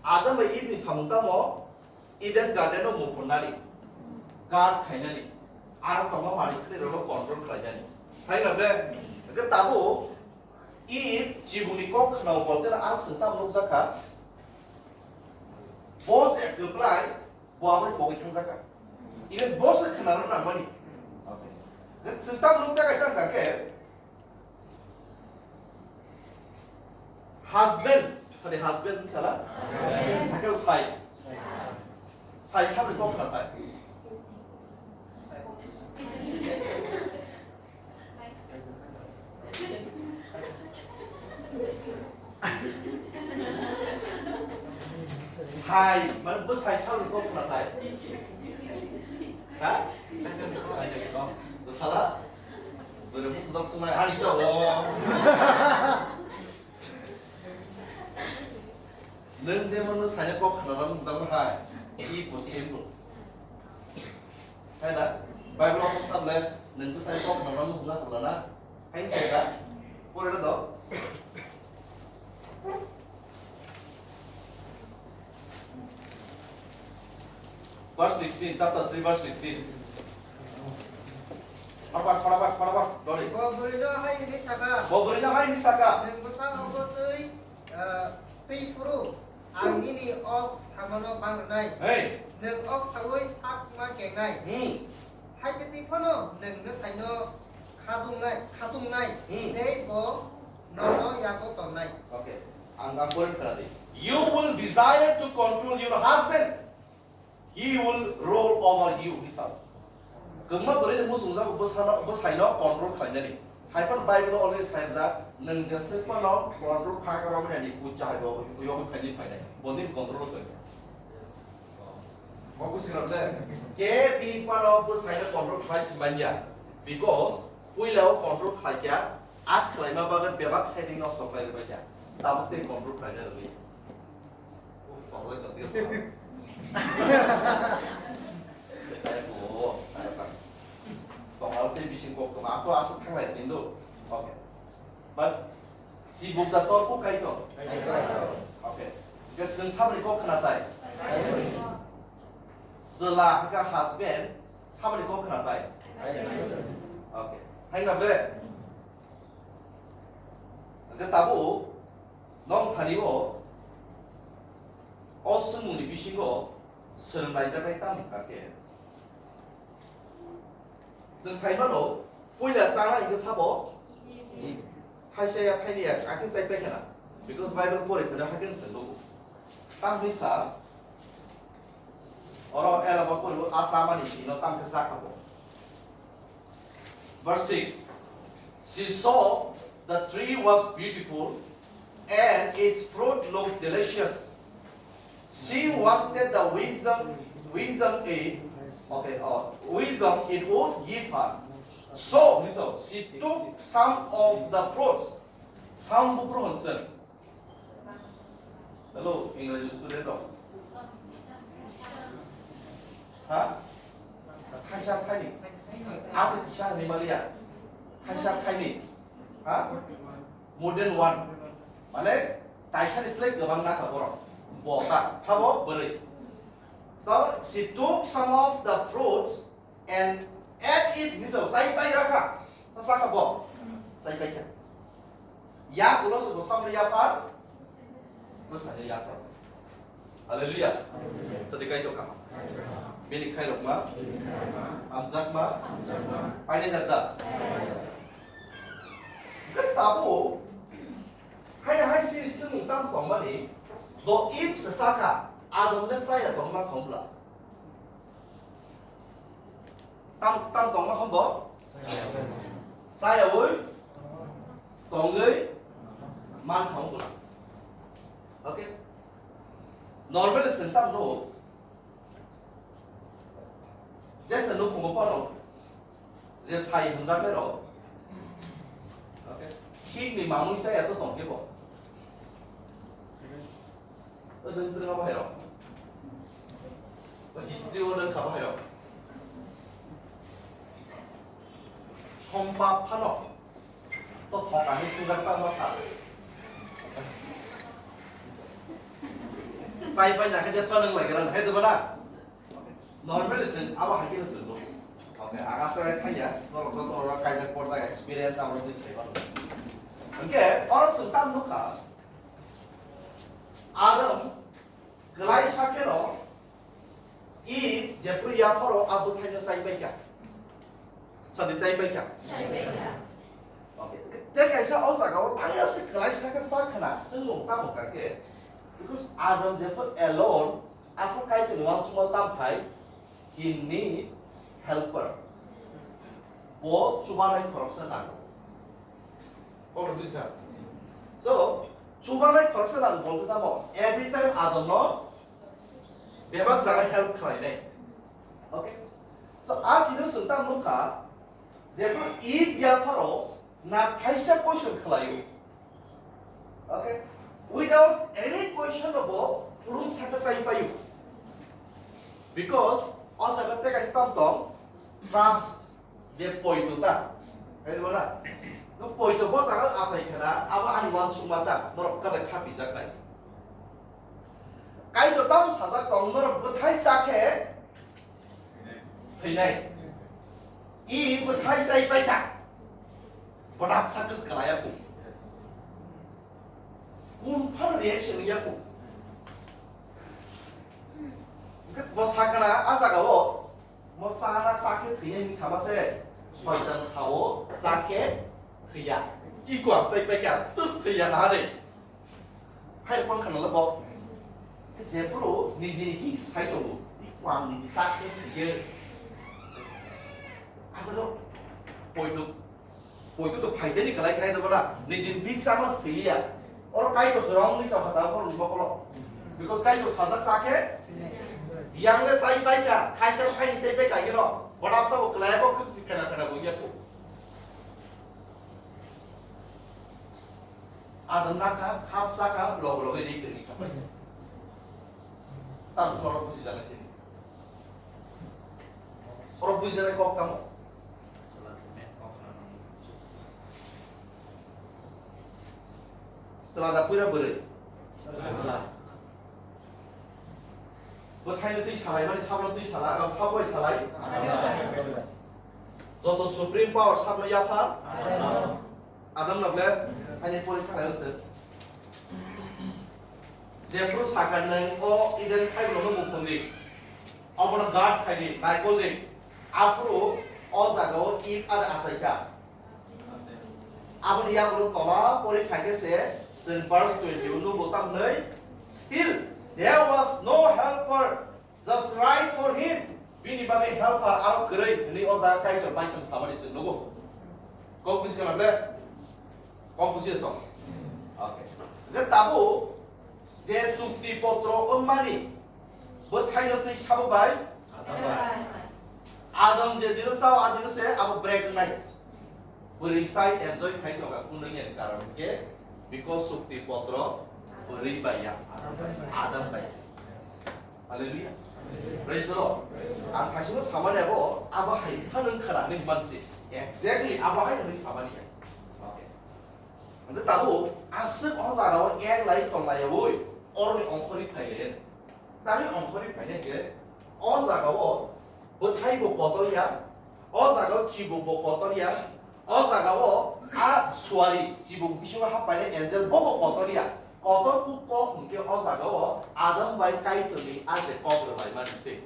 Adam bai Eve ni samung tamo Eden Garden o mung phunani, guard khainani, aro tongma malik khni rokno control khlainani. Hai na de, ke tabu Eve chibuni kok khnao bolte na ang sung tamo nukjakha. Bo se kwplai, bo aboni pogwi thangjakha. Even bo se khwnarwna nangmani. Okay. Chwng tamo nukjakha kaisa wngkha khe, husband, sorry, husband wngkha na? Husband. Hakhe sai. Sai sabri kok khlatai. Sai, mane bo sai sao ni kok na tai. Ha? Bo sala? Bo re mutu dok sumai ani to. Nung jemon no sai kok khna ram jang hai. I bo simple. Hai na? Bible o sable nung bo sai kok khna ram jang hai na? Hai sai da? Pore da do. Verse sixteen, chapter three, verse sixteen. Farabat, farabat, farabat, dori. Bo bwrwino hai hwnwi saka. Bo bwrwino hai hwnwi saka. Nwng bwsano twi, ah, twi phuru, ang nini ok samano bang rwnai. Hey. Nwng ok saui sak ma kengnai. Hmm. Hai khe twi phano nwng nwsaino khatungnai, khatungnai, hmm, tei bo nono yago tonnai. Okay. Ang, ang pore khna di. You will desire to control your husband. He will rule over you, he said. Kwbangma bwrwi ni muchungjago bwsano, bwsaino control khlainani. Hai phano Bible o already saijak, nwng jeswk phano control kha kha romani ani kucha hai bo, yogwi phaini phainai. Boni control o tongya. Bo busi rok le. Ke bi phano bwsaino control khlai si manya. Because puila o control khlai kya, a khlaima bagwi bebak setting nosto khlai rwbai kya. Tabuk tei control khlaina rwli. Tonglai tong dia sa. Ai bo, ai ta. Tongal tei bising kok tong, ako aswk thanglai tin do. Okay. But si buk da tor ko kai to. Okay. Ke sing sabri kok khna tai. Sela ka husband sabri kok khna tai. Okay. Hai na ble. Ke tabu nong thani o. O swngmungni bisingo swrwng laijaknai tamo wngkha khe? Chwng sai mano, puila chana hwnkhe sabo? Thaisa ya, thaini ya, akhe chai paikha na. Because Bible pori phano hakhe chwng nugo. Tamni sa, Oro era ba poribo a chamani sino tang khe chakha bo. Verse six. She saw the tree was beautiful and its fruit looked delicious. She wanted the wisdom, wisdom it, okay, uh, wisdom it would give her. So, so she took some of the fruits. Some bupru hwnchwng. Hello, English student rok. Ha? Thaisa thaini. Ate kisa hwnwi maliya. Thaisa thaini. Ha? More than one. Mane, taisa ni slai kwbang na kha borok. Bo ta, sabo bwrwi. So, she took some of the fruits and ate it, hwnwi sao, chai pai rakha. Sa sakha bo. Chai pai kha. Yak ulo se bo samle yapar. Bo sa yapar. Hallelujah. Sadi kai to kama. Bini khai rok ma. Amjak ma. Paine jada. Ke tabo. Hai hai si sung tam tong mani. Do ip se sakha. Adam le saya tong ma khomla. Tam, tam tongma khambo? Chayawi tongwi man thang bwla. Okay? Normally sing tam no. Jesa no khungo pano. Je sai hwnjak le ro. Okay? Hik ni mamui saya to tong kebo. O dwng dwng abo hai rok. O history o dwng kha bo hai rok. Sompa phano to thoka ni sujak ta ma sa. Sai pai na khe jespa nang lai gran hai to bana. Normal listen abo hai khe listen do. Okay, aga sa thang ya. Norok joto norok kaijak porjak experience abo ni sai ba. Hwnkhe oro sung tam nukha. Adam kwlai sakheno Eve jephru yapharo a bwthaino chai paikha. Sadi chai paikha. Chai paikha. Okay. Te kaisa o jaga o tangya se kwlai sakhe sa khna swngmung tamo kha khe. Because Adam jephru alone aphru Kaitorni uansukma tam phai, he need helper. Bo chubanai khoroksa nango. Kokno bujikha? So, chubanai khoroksa nang bolte tamo, every time Adamno bebak jaga help khlainai. Okay? So, a tino swng tang nukha, jephru Eve yapharo na thaisa question khlaio. Okay? Without any question no bo rung saka sai paio. Because o jaga te kaisa tam tong, trust. Je poito ta. Hai bo na? No poito bo jaga asai khana, abo ani uansukma ta, norok kada khapi jak nai. Kaitor tamo sajak tong, norok bwthai cha khe thwinai. I bwthai chai paikha. Bodap sa kwswk khlai ya kho. Kun phano reaction ya kho. Bo sakana a jaga o. Mo chana chakhe thwiya hinwi sama se, soitan sao chakhe thwiya. Iko ang chai paikha, tus thwiya na de. Hai rokon khana lo bo. Jephru niji hik sai tongo, iko ang niji chakhe thwiya. Asalo poito. Poito to phaiteni kalai khai dobo na, nijin big sama thwiya. Oro Kaitor se wrong ni kha phata borok ni mokolo. Because Kaitor sajak sa khe, yang le sai pai kha, khaisa khai ni sai pai kha gino. Bodap sa bo kalai ko khuk khena khena bo ya ko. Adam na kha, khap sa kha, log log ni ni kha pai. Tam sa ro buji jana sini. Oro buji jana kok tamo. Chwla da puira bwrwi. Bwthaino twi salai mani, sabno twi salai, ah, sabo bai salai. Joto supreme power sabno yapha. Adam no ble, ani pori khalai se. Jephru sakha nwng o Eden phaimano mukhungdi, obono guard khaidi, naikol di. Aphuru o jagao Eve ada achaikha. Aboni yagulo tola pori khaikhe se, chwng verse twenty o nugo tamni, still there was no helper Just right for him. Bini bagwi helper aro kwrwi hwnwi o jaga Kaitor bai thang samani se nugo. Kok busi kana ble? Kok busi to? Okay. Ge tabu je chukti potro wngmani bwthaino twi sabo bai? Adam je dino sao adino se abo break nai. Bwrwi sai enjoy khai tonga kunui ni karon ke because chukti potro bwrwi bai ya. Adam bai se. Hallelujah. Praise the Lord. Ang khaisino samani abo, abo hai thanung khana ni mansi. Exactly, abo hai nung samani ya. Okay. Ande tabu, aswk o jaga o ek lai tong lai oi, orni ongkhori phai le. Tani ongkhori phai ne ke, o jaga o bwthai bo kotor ya, o jaga o chibuk bo kotor ya, O jaga o a suari chibuk bisingo happainai angel bobo kotor ya. Kotor kuk kok hwnkhe o jaga o Adam bai Kaitorni a je kok rwlaimani se.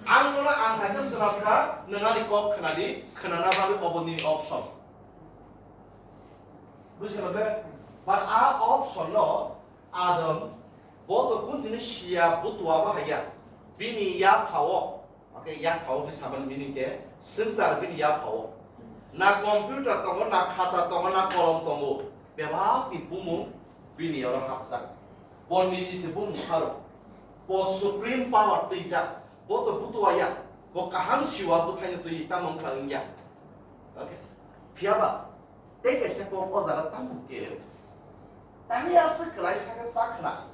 Ang nono ang hai khe swnam kha, nwng ani kok khwnadi, khwnana bagwi obo nini option. Bujikha be? But a option no Adam bo to kun tini siya butua bahai ya. Bini yapha o. Okay, yak phao ni saman meaning ke swngchar bini yak phao. Na computer tongo, na khata tongo, na kolom tongo. Bebak ni bumung bini oro hapjak. Bo niji se bumung pharo. Bo supreme power twijak. Bo to butua ya. Bo kaham siwa bwthaino twi tamo wngkha wngya. Okay. Phiya ba, tei kaisa kok o jaga tamo ke, tangwi aswk kwlai sakhe sa khna.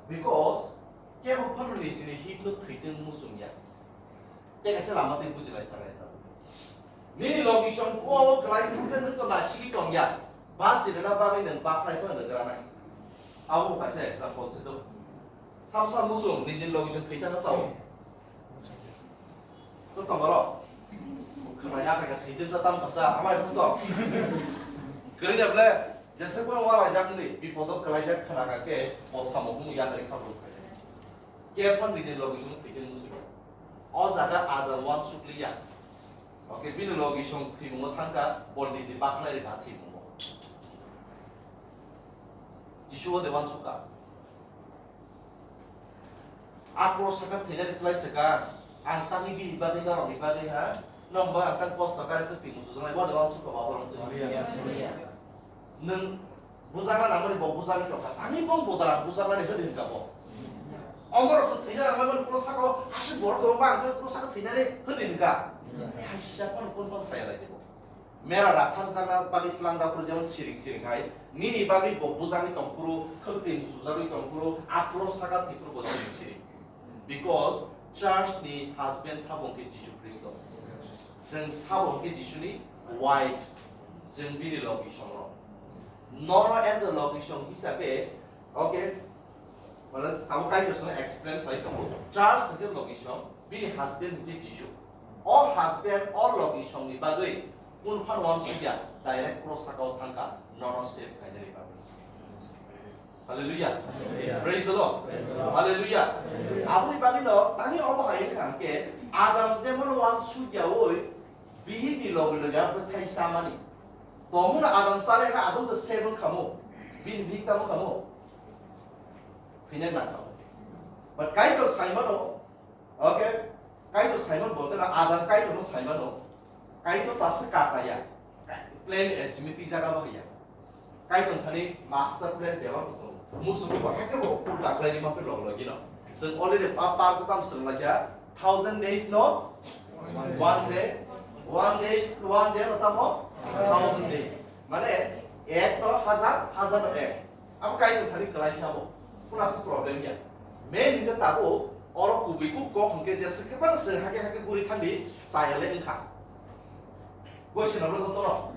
Because kebo phano nijini hit no thwitwng muchung ya. Tei kaisa lama tei buji lai thangwi ta. Nini logi song ko kwlai thangkhe nwng to naisingwi tong ya. Ba sirena bagwi nwng bakhlai phano nwng granai. Abo kaisa example se do. Sam sam muchung nijini logi song thwi thangkha sao. To tongoro. Khwna ya kha thwi din ta tam kasa amai phun to. Kwrwi da ble. Jese ko wala jak ni bipodo kwlai jak khwna kha ke bo samo hum ya dari kha bo. Ke phan ni je logi sung thwi din musu. O jaga adal wan sukli ya. Oke bini logi sung thwi mo thangka bo ni je baknai ri ba thwi mo. Jisu o de wan suka. A cross saka thwinani slai saka, ang tangwi bini bagwi norokni bagwi ha, nokba ang tang kosto kare kwtwi musujaknai, bo de uansuk ba borok twi musujakya. Nwng bujakna nangmani bo bujagwi tongkha, tangwi bo bodol ang bujaknani hwdi hwnkha bo. Omorok se thwina nangmani cross saka o aswk borok tongo ba ang tang cross saka thwinani hwdi hwnkha. Kaisa phano kun phano saya lai di bo. Mera ratharjakna bagwi tlangjak phuru jemon siring siring hai, nini bagwi bo bujagwi tong phuru, khwktwi musujagwi tong phuru, aphuru saka thwi phuru bo siring siring. Because church ni husband sabo hwnkhe Jisu Khristo. Chwng sabo hwnkhe Jisuni wife, chwng bini logi songrok. Nono as a logi song hisabe, okay, Mane, tamo Kaitor songno explain khlai tongo. Church hwnkhe logi song, bini husband hwnkhe Jisu. O husband, o logi songni bagwi kun phan uansukya, direct cross sakao thangkha, nono save khlainani bagwi. Hallelujah. Hallelujah. Praise the Lord. Praise the Lord. Hallelujah. Hallelujah. Aboni bagwino tangwi obo hai wngkha hwnkhe, Adam jemon uansukyaui bihikni logi logi abo bwthai chamani. Tongmungno Adam chale kha, Adam to save wngkha mo. Bini bihik tamo kha mo. Thwina nangkha. But Kaitor saimano, okay? Kaitor saimano bolte na Adam Kaitorno saimano. Kaitor ta se kasaya. Plan asymmetry jaga bo ya. Kaitor thani master plan bebak tongo. Musugo bo hake bo ulta khlai rima pe log logino. Chwng already pa par ko tam song laja thousand days no one day, one day, one day no tamo thousand days. Mane ek no hazar, hazar no ek. Abo Kaitor thani kwlai sabo. Kuna se problem ya. Main hingke tabo oro kubui kuk kok hingke je se kebang se hake hake guri thangdi chaya le wngkha. Gosina bro joto no.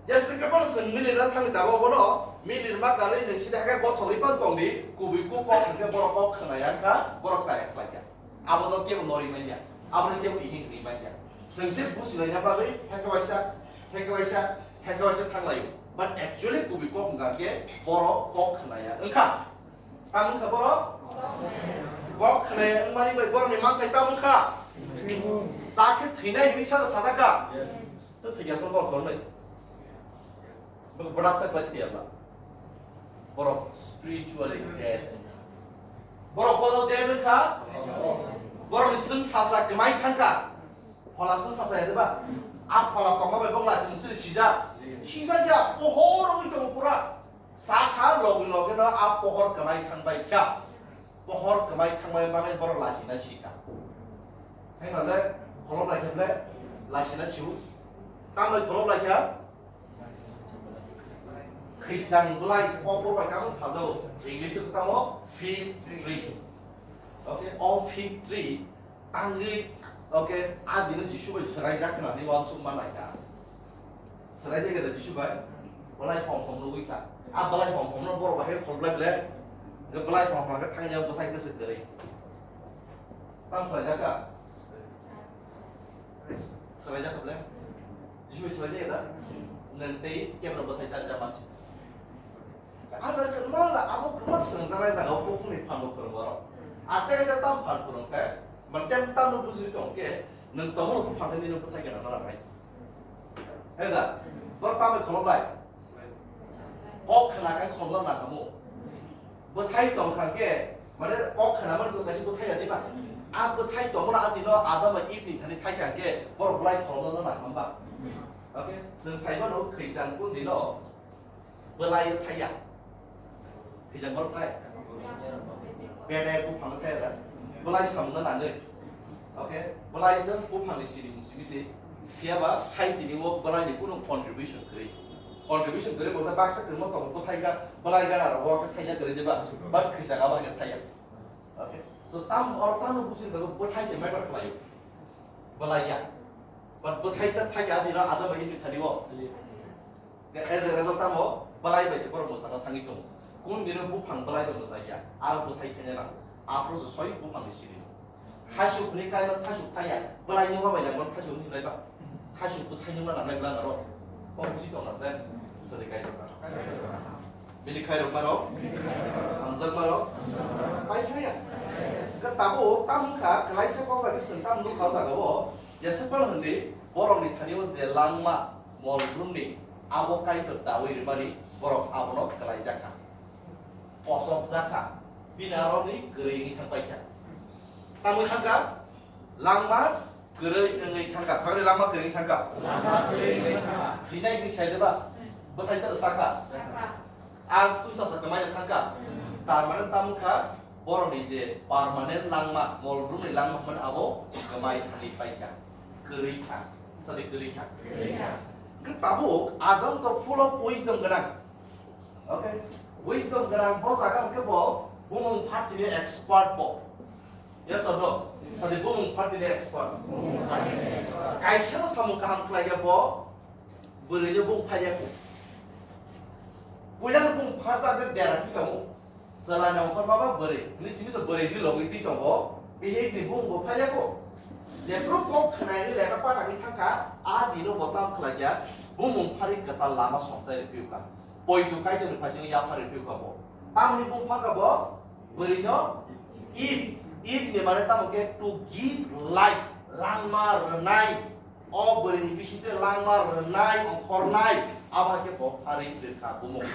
Je se kebang se mili na thangdi tabo bono mili ma kale ne sida hake gothok ri pan tongdi kubui kuk kok hingke boro kok khna ya wngkha borok chaya khlai kha. Abo no kebo nori manya, abo no kebo ihing ri manya. Sengse busi lai na bagwi hake waisa, hake waisa, hake waisa thang layo. But actually kubui kok wngkha ke borok kok khna ya wngkha. Tamo wngkha borok? Kok khna ya wngmani bai borok ni manthai tamo wngkha. Sa khe thwinai hinwi sa sajak kha. To thwi ya sa borok khornai. Bwdaksa khlai thwi ya ba. Borok spiritually dead. Borok bodol de wngkha. Borokni chwng sacha kwmai thangkha. Phola chwng sacha ya diba? A phola tongma bai bongla chwng sini sijak. Sijak ya, pohor wngwi tongo pura. Sakha logi logi no a pohor kwmai thangbai kha. Pohor kwmai thangbai bagwi borok lasina sikha. Hai male kholop lai khe ble lasina siu. Tambai kholop lai kha. Khrisang belai kokor bai kamo sajao. English o tamo fig tree. Okay, o fig tree tangwi, okay, a dino Jisu bai swraijak hwnwi uansuk manai kha. Swraijak khe da Jisu bai? Belai hom hom nugwi kha. A belai hom hom no borok bai khe kholblai ble. Belai hom hom khe thangya bwthai kwswk kwrwi. Tamo khlaijak kha? Swraijak kha ble? Jisu swraijak da? Nang tei kebra bwthai sa da mansi. A jaga mala abo kwma swngjaknai jaga o bukhukni phanbo phwrwngo oro. A tei kaisa tam phan phwrwng khe, man tem tamno bujui tong khe, nwng tongmani buphang khe nini bwthai gana nang nai. He da? Bor tamni kholok bai. Kok khna khe khomla nangkhamu. Bwthai tong kha khe, mane kok khna mani kaisa bwthai ya diba? A bwthai tongmani a dino Adam bai Eve ni thani thai kha khe, bor bwlai khorokno no nang hamba? Okay? Chwng sai mano khrisang kun dino bwlai thai ya. Khrisang bor thai. Bede buphang thai da. Bwlai samung no nangwi. Okay? Bwlai just buphang ni siri musi misi. Phiya ba khai tini o bwlai ni kunu contribution kwrwi. Contribution kwrwi bo baksa kwrwngma tongo bwthai ga bwlai gana rogo khe thaijak kwrwi diba? But khisa ga ba khe thaiya. Okay. So tam oro tam no busi ko bwthai se matter khlai. Bwlai ya. But bwthai ta thai ga dino Adam bai ni thani o. As a result tamo bwlai bai se borok mwsana thangwi tongo. Kun dino buphang bwlai bai mwsaiya. Aro bwthai khaina nango. Aphuru se soi buphang ni siri. Thasuk hwnwi kaiman thasuk thaya, bwlai nungma bai nangmani thasuk hwnwi hwnwi ba? Thasuk bwthai nungma nangnai bwlang aro. Kok busi tong nang ble? Sori kai rok. Bini khai rok maro? Hamjak maro? Pai thaya. Ga tabo tam wngkha, klaisa kok bai khe chwng tam nukha o jaga o. Jesapal hwnwi borok ni thani o je langma mol brumni abo Kaitor dawi rwmani borok abono klaijakha. Kosokjakha. Bini aroni kwrwi wngwi thangpaikha. Tamwi thangkha, langma kwrwi wngwi thangkha. Sakni langma kwrwi wngwi thangkha. Langma kwrwi wngwi thangkha. Thwinai hwnwi sai diba? Bwthai sa sakha. Sakha. Ang chwngsa sa kwmai thangkha. Hmm. Tar mane tamo kha, borokni je permanent langma, mol brumni langma hwnmani abo kwmai thangwi paikha. Kwrwi kha. Sadi kwrwi kha. Kwrwi kha. Hwnkhe tabuk Adam to full of wisdom gwnang. Okay? Wisdom gwnang bo jaga hwnkhe bo bumung phartini expert bo. Yes or no? Hadi bumung phartini expert. Kaisa no samung kaham khlai ya bo bwrwini bung phai ya ko. Puila no bung pharjak de dera ki tongo. Chala ni ongkhor mama bwrwi. Ni simi se bwrwi ni logi twi tongo. Bihik ni bung bo phai ya ko. Jephru kok khnai ni leta pata ni thangkha. A dino bo tam khlai ya. Bumung phari kwtal lama songsai rw phi ka. Poito Kaitorni phaisingno yapharwi phiyokha bo. Tamni bung phakha bo, bwrwino Eve, Eve ni mane tamo khe to give life, langma rwnai. O bwrwini bisingtwi langma rwnai, ongkhornai, abo hai khe bo pharwi rwkha bumung.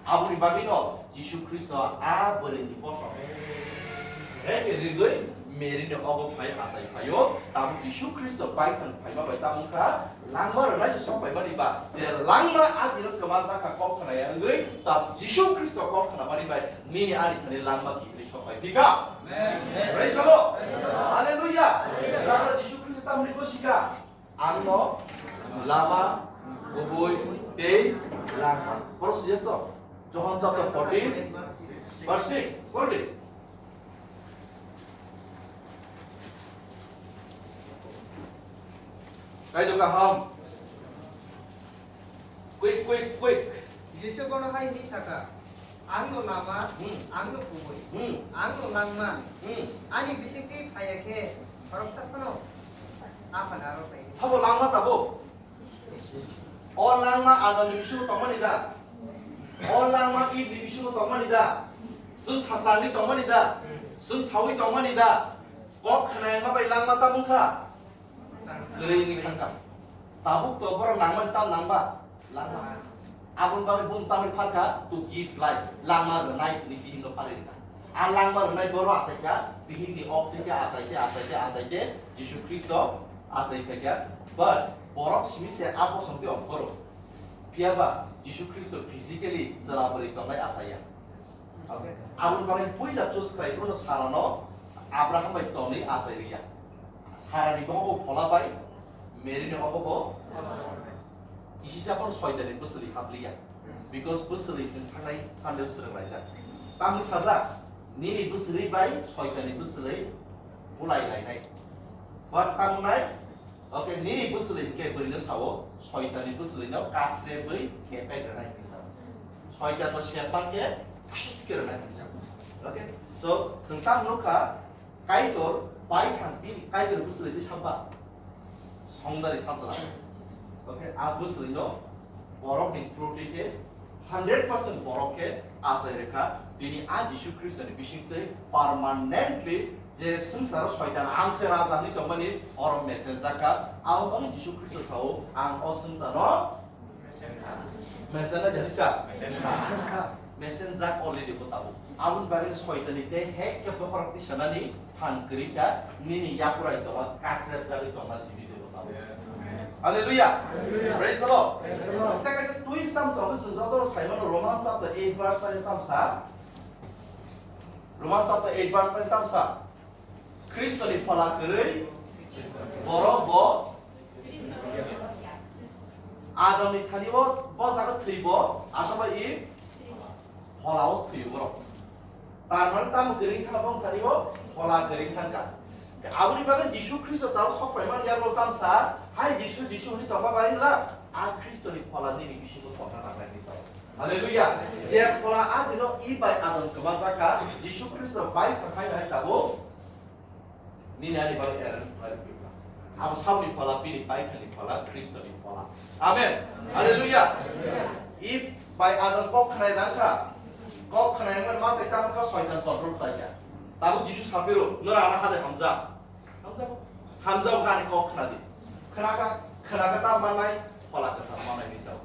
Aboni bagwino Jisu Khristo a bwrwini bosong. Hai khe rigwi Mary ni ogo phai achai phaio, tabuk Jisu Khristo baithang phaima bai tamo wngkha, langma rwnai se sok phaimani ba, je langma a dino kwma sakha kok khna ya wngwi, tabuk Jisu Khristo kok khnamani bai, nini ani thani langma kibri sok phai phika. Amen. Praise the Lord. Praise the Lord. Hallelujah. Hallelujah. Langma Jisu Khristo tamni ko sika. Ang no lama, kubui, tei langma. Poro sijak to? John chapter fourteen, verse six. Pori di. Kaitor kaham. Quick, quick, quick. Jisu bono hai hwnwi sakha, "Ang no lama, Hmm. ang no kubui, Hmm. ang no langma. Hmm. Ani bisingtwi phaiya khe khoroksa phano Aphano aro phai." Sabo langma tabuk? O langma Adamni bisingo tongmani da? O langma Eve ni bisingo tongmani da? Chwng sachangwi tongmani da? Chwng sawi tongmani da? Kok khnaima bai langma tamo wngkha? Kwrwi wngwi thangkha. Tabuk to borok nangmani tam nangba? Langma. Aboni bagwi bung tamni pharkha to give life, langma rwnai hwnwi bihikno pharwi rwkha. A langma rwnai borok achaikha, bihikni ok twi khe achaikhe, achaikhe, achaikhe, Jisu Khristo achai phaikha. But borok simi se a bosong twi ongkhoro. Phiya ba Jisu Khristo physically chwla bwrwi tongnai achaiya. Okay? Aboni bagwi puila choose khlai phuru Sarano Abraham bai tonwi achai rwya. Sarani bohogo phola bai, Mary ni ogobo kisisa phano soitani bwswlwi hapliya. Because bwswlwi chwng thangnai Sunday swrwng laijak. Tamni sajak, nini bwswlwi bai soitani bwswlwi bulai lainai. But tamnai, okay, nini bwswlwi hinkhe bwrwino sao, soitani bwswlwino kasrebwi kepek rwnai hinwi sao. Soitanno sep mankhe, khusik khe rwnai hinwi sao. Okay? So, chwng tamo nukha, Kaitor bai thang bini Kaitor bwswlwi twi samba. Songdari sajla. Okay, a bwswlwino borokni through twi khe hundred percent borok khe achai rwkha. Tini a Jisu Khristoni bisingtwi permanently je swngcharo soitan ang se raja hwnwi tongmani oro mesenjak kha. Aboni bagwi Jisu Khristo sao, "Ang o swngcharno mesenjak kha." Mesenjak already bo tabuk. Aboni bagwi soitani tei hai khe bokhorok tisanani phan kwrwi kha, nini yakurai tola kasrep jagwi tongma simi se bo tabuk. Hallelujah. Praise the Lord. Tei kaisa twist tam tongo, chwng joto sai mano Roman chapter eight verse nine tam sa. Roman chapter eight verse nine tam sa. Khristoni phola kwrwi borok bo Adamni thani bo, bo jaga thwi bo, Adam bai Eve phola o thwi borok. Tar mane tamo kwrwi thang bo thani bo phola kwrwi thang kha. Aboni bagwi Jisu Khristo tamo sok pai man yak rok tam sa, "Hai Jisu, Jisu," hwnwi tongma bai la, a Khristoni phola nini bisingo tongna nangnai ni sao. Hallelujah. Je phola a dino Eve bai Adam kwma jak kha, Jisu Khristo bai thang hai hai tabuk. Nini ani bagwi arrange khlai rwkha. Abo saboni phola, bini paithakni phola, Khristoni phola. Amen. Hallelujah. Eve bai Adam kok khnai dang kha. Kok khnai wngmani ma tei tamo kha soitan control khlai kha. Tabuk Jisu saphiro, "Nora ana hade hamjak." Hamjak. Hamjak ani kok khna di. Khna kha, khna kha ta manai, phola kha ta manai ni sao.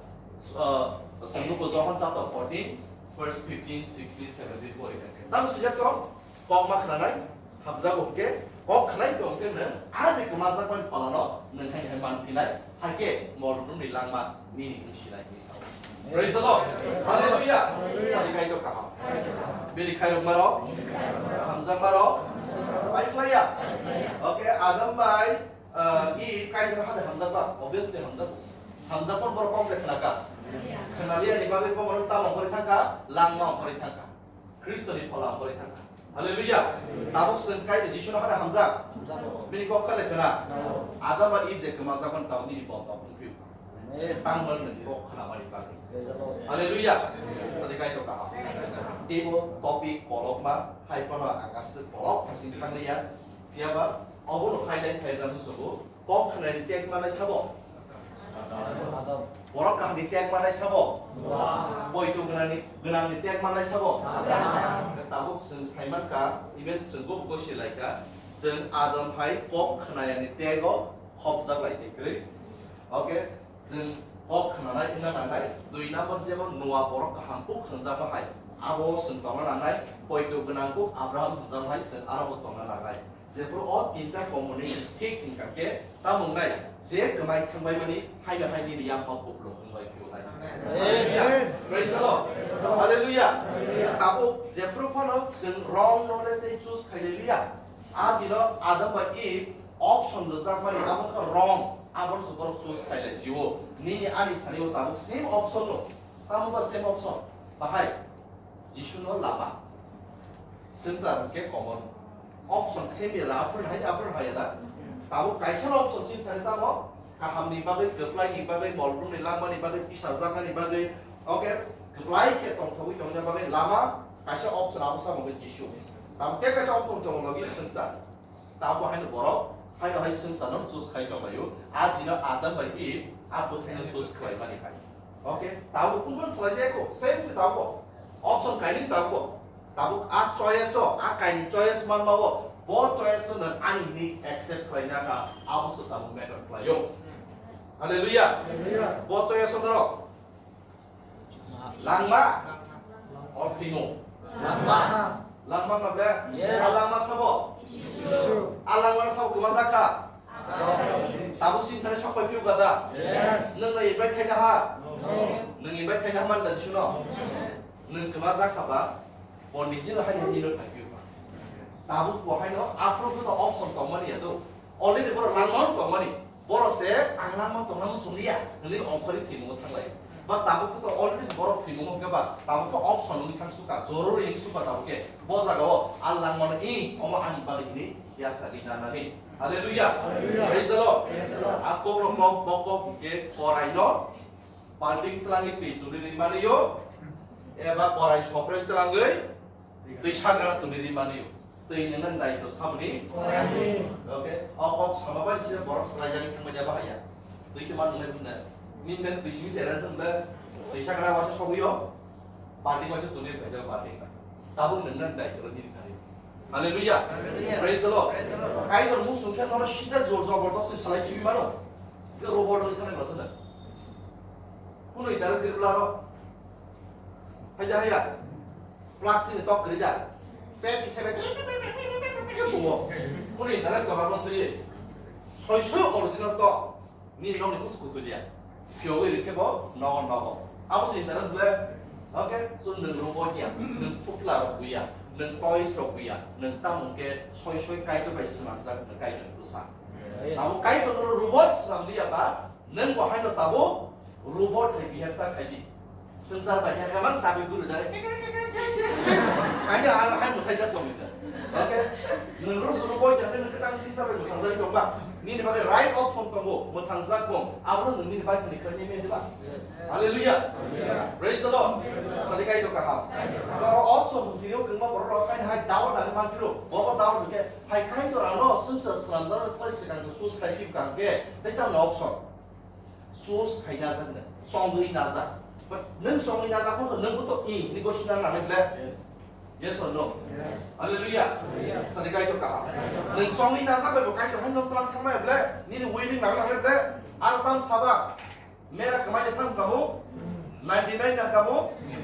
Uh, Senggo John chapter fourteen, verse fifteen, sixteen, seventeen pori kha. Tam sujak tong, Kok ma khnanai, hamjago hwnkhe, kok khnai tong khe nwng a je kwmajakmani pholano nwng hai hai man phinai, hai khe mol rwngnokni langma nini wng sinai hinwi sao. Praise the Lord. Hallelujah. Sadi Kaitor kaham. Bini khairokmarok, hamjakmarok, pai phlaiya. Okay, Adam bai, uh, Eve Kaitor hade hamjakba, obviously hamjago. Hamjakmani borok kok de khnaka. Khnaliya ni bagwi bo borok tamo ongkhorwi thangkha, langma ongkhorwi thangkha. Khristoni phola ongkhorwi thangkha. Hallelujah. Tabuk chwng kai Jisuno hada hamjak. Bini kok kha le khna. Adam bai Eve je kwmajakmani tamo nini bol tok wngphi. Amen. Tangmani nini kok khnamani bagwi. Praise the Lord. Hallelujah. Sadi Kaitor kaham. Teibo topic kolokma hai phano ang aswk kolok phasing thanglia. Phiya ba obono highlight khaina muchungo. Kok khnaini tek manai sabo? Borok kahamni tek manai sabo? Poito gwnangni, gwnangni tek manai sabo? Tabuk chwng saimankha, even chwng bo gosi laikha, chwng Adam hai kok khnayani tego khopjak lai tei kwrwi. Okay, chwng kok khnanai wngna nangnai, dui number jebo Noa borok kaham kuk hwnjakma hai, abo chwng tongna nangnai, poito gwnang kuk Abraham hwnjakma hai chwng aro bo tongna nangnai. Jephru o tinta combination thik wngkha khe, tamo wngnai, je kwmai thangbaimani haino hai nini yapha bukluk wngbai phirunai. Amen. Praise the Lord. Hallelujah. Tabuk jephru phano chwng wrong no le tei choose khailai liya. A dino Adam bai Eve option rwjakmani abo wngkha wrong. Abono se borok choose khailai sio. Nini ani thani o tabuk same option no. Tamo ba same option. Bahai. Jisuno lama. Swngchar hwnkhe common. Option same ya da, aphuru hai, aphuru hai ya da. Tabuk kaisa option simi thani tamo. Kahamni bagwi, kwplaini bagwi, molbrumni langmani bagwi, tisajaknani bagwi. Okay, kwplai khe tongthogwi tongna bagwi lama kaisa option abo samo hwnkhe Jisu. Tabuk tei kaisa option tongo logi swngchar. Tabuk haino borok, haino hai swngcharno choose khai tonglaio. A dino Adam bai Eve a bwthaino choose khlaimani hai. Okay, tabuk kungkon swlai jaya kho, same se tabuk. Option kainwi tabuk. Tabuk a choice o, a kainwi choice manma o, bo choice no nwng ani hinwi accept khlaina kha, abo se tabuk matter khlaio. Hallelujah. Hallelujah. Bo choice o norok. Langma or thwimo? Langma. Langma ma ble? Yes. A langma sabo? Jisu. A langma sabo kwma jakha? Amen. Tabuk sini thani sok pai piu gada? Yes. Nwng na invite khaina ha? No. Nwng invite khaina ha man da Jisu no? Amen. Nwng kwma jakha ba? Pondit ji no haino nino thai piu ba. Tabuk bo haino aphuru khe to option tongmani ya do. Already borok langmao tongmani. Borok se ang langmao tongna muchung liya hinwi ongkhorwi thwimungo thanglai. Ba tabuk khe to already borok thwimungo hwnkhe ba tabuk khe option wngwi thang sukha, jorori wng sukha tabuk khe. Bo jagao a langmano i omo ani bagwi hinwi yachagwi nanani. Hallelujah. Hallelujah. Praise the Lord. Praise the Lord. A kok rok kok, bo kok hwnkhe korai no balting twlangwi twi tuli ri mani yo, eba korai sopre twlangwi twi sagara tuli ri mani yo. Twi nini daitw samani. Korai. Okay. O kok sama bai se borok swlai jani thangma jaba haya. Twi tuma nungnai bunna. Nini twi simi se ran sanda. Twi sagara wasa sobuyo. Balting wasa tuli ri khaja balting. Tabuk nini daitw nini thani. Hallelujah. Hallelujah. Praise the Lord. Praise the Lord. Kaitor muchung khe nono sida jor jobordosti salai khibi mano. Ke robot oi thani basa na. Kuno interest giri blaro. Haya haya. Plastic ni tok giri ja. Pet kisa be. Kuno interest no habon tuye. Soi soi original tok. Ni nokni kus kutulia. Phiyogwi rikhe bo nogo nogo. Abo se interest ble. Okay, so nwng robot ya, nwng putla rok buya, nwng toys rok buya, nwng tamo khe soi soi Kaitor bai swnamjak, nwng Kaitor ni bwsa. Yes. Abo Kaitor no robot swnam liya ba, nwng bo haino tabuk robot hai bihar ta khai di. Swngchar bai khe hemang sabi guru jare. Ani ar hai mwsai jak tong nita. Okay? Nwng ro suru boi jak nwng kwtang swngchar bai mwsang jari tong ba. Nini bagwi right option tongo, mwthang jak bong. Abo nwng nini bai khani khlai nini diba. Hallelujah. Praise the Lord. Sadi kai to kaham. Aro option tini o kwma borok rok khai hai dawa nang man phiro. Bobo dawa nang khe hai kai to rano swngchar slam dano sai swkang se sus khai phim kang khe. Tai tam na option. Sus khai najak na, songwi najak. But nwng songwi najak mo to nwng bo to i, ni gosi na nangnai ble? Yes. Yes or no? Yes. Hallelujah. Hallelujah. Sadi Kaitor kaham. Nwng songwi najak bai bo Kaitor hai nwng tlang thangmai ble? Nini willing nang nangnai ble? Ar tam saba. Mera kamai thang kamu? Ninety nine na kamu?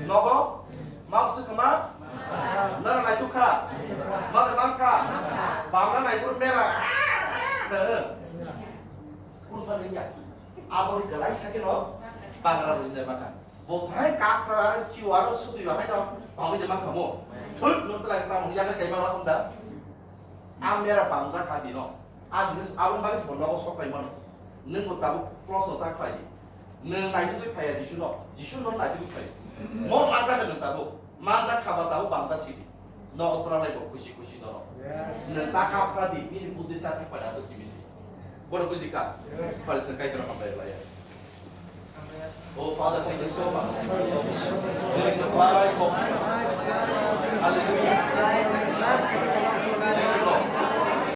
Nogo? Mapsi kama? Nara naituk kha? Mada mang kha? Bamna naituk mera. Kun pa nengya. Abo ni galai sakeno bangra bo nai maka. Bo thai kak ta ar kiu aro sutui ba haino. Bamni de mang kamu. Thut no tlai kamu ya kai ma la khum da. Am mera bamja kha dino. A jinis aboni bagwi se bo nogo sok pai mano. Nwng bo tabuk proshno ta khlai di. Nwng naitugwi phai ya Jisu no. Jisu no naitugwi phai. Mo manjak nwng tabuk. Manjak kha ba tabuk bamjak sidi. Nogo twlangnai bo khusi khusi nono. Yes. Nwng ta kap kha di, nini buddi ta thak pai aswk simi si. Bono buji kha. Yes. Phai se Kaitor hambai lai ya. Oh, Father, thank you so much. Thank you so much. Bye.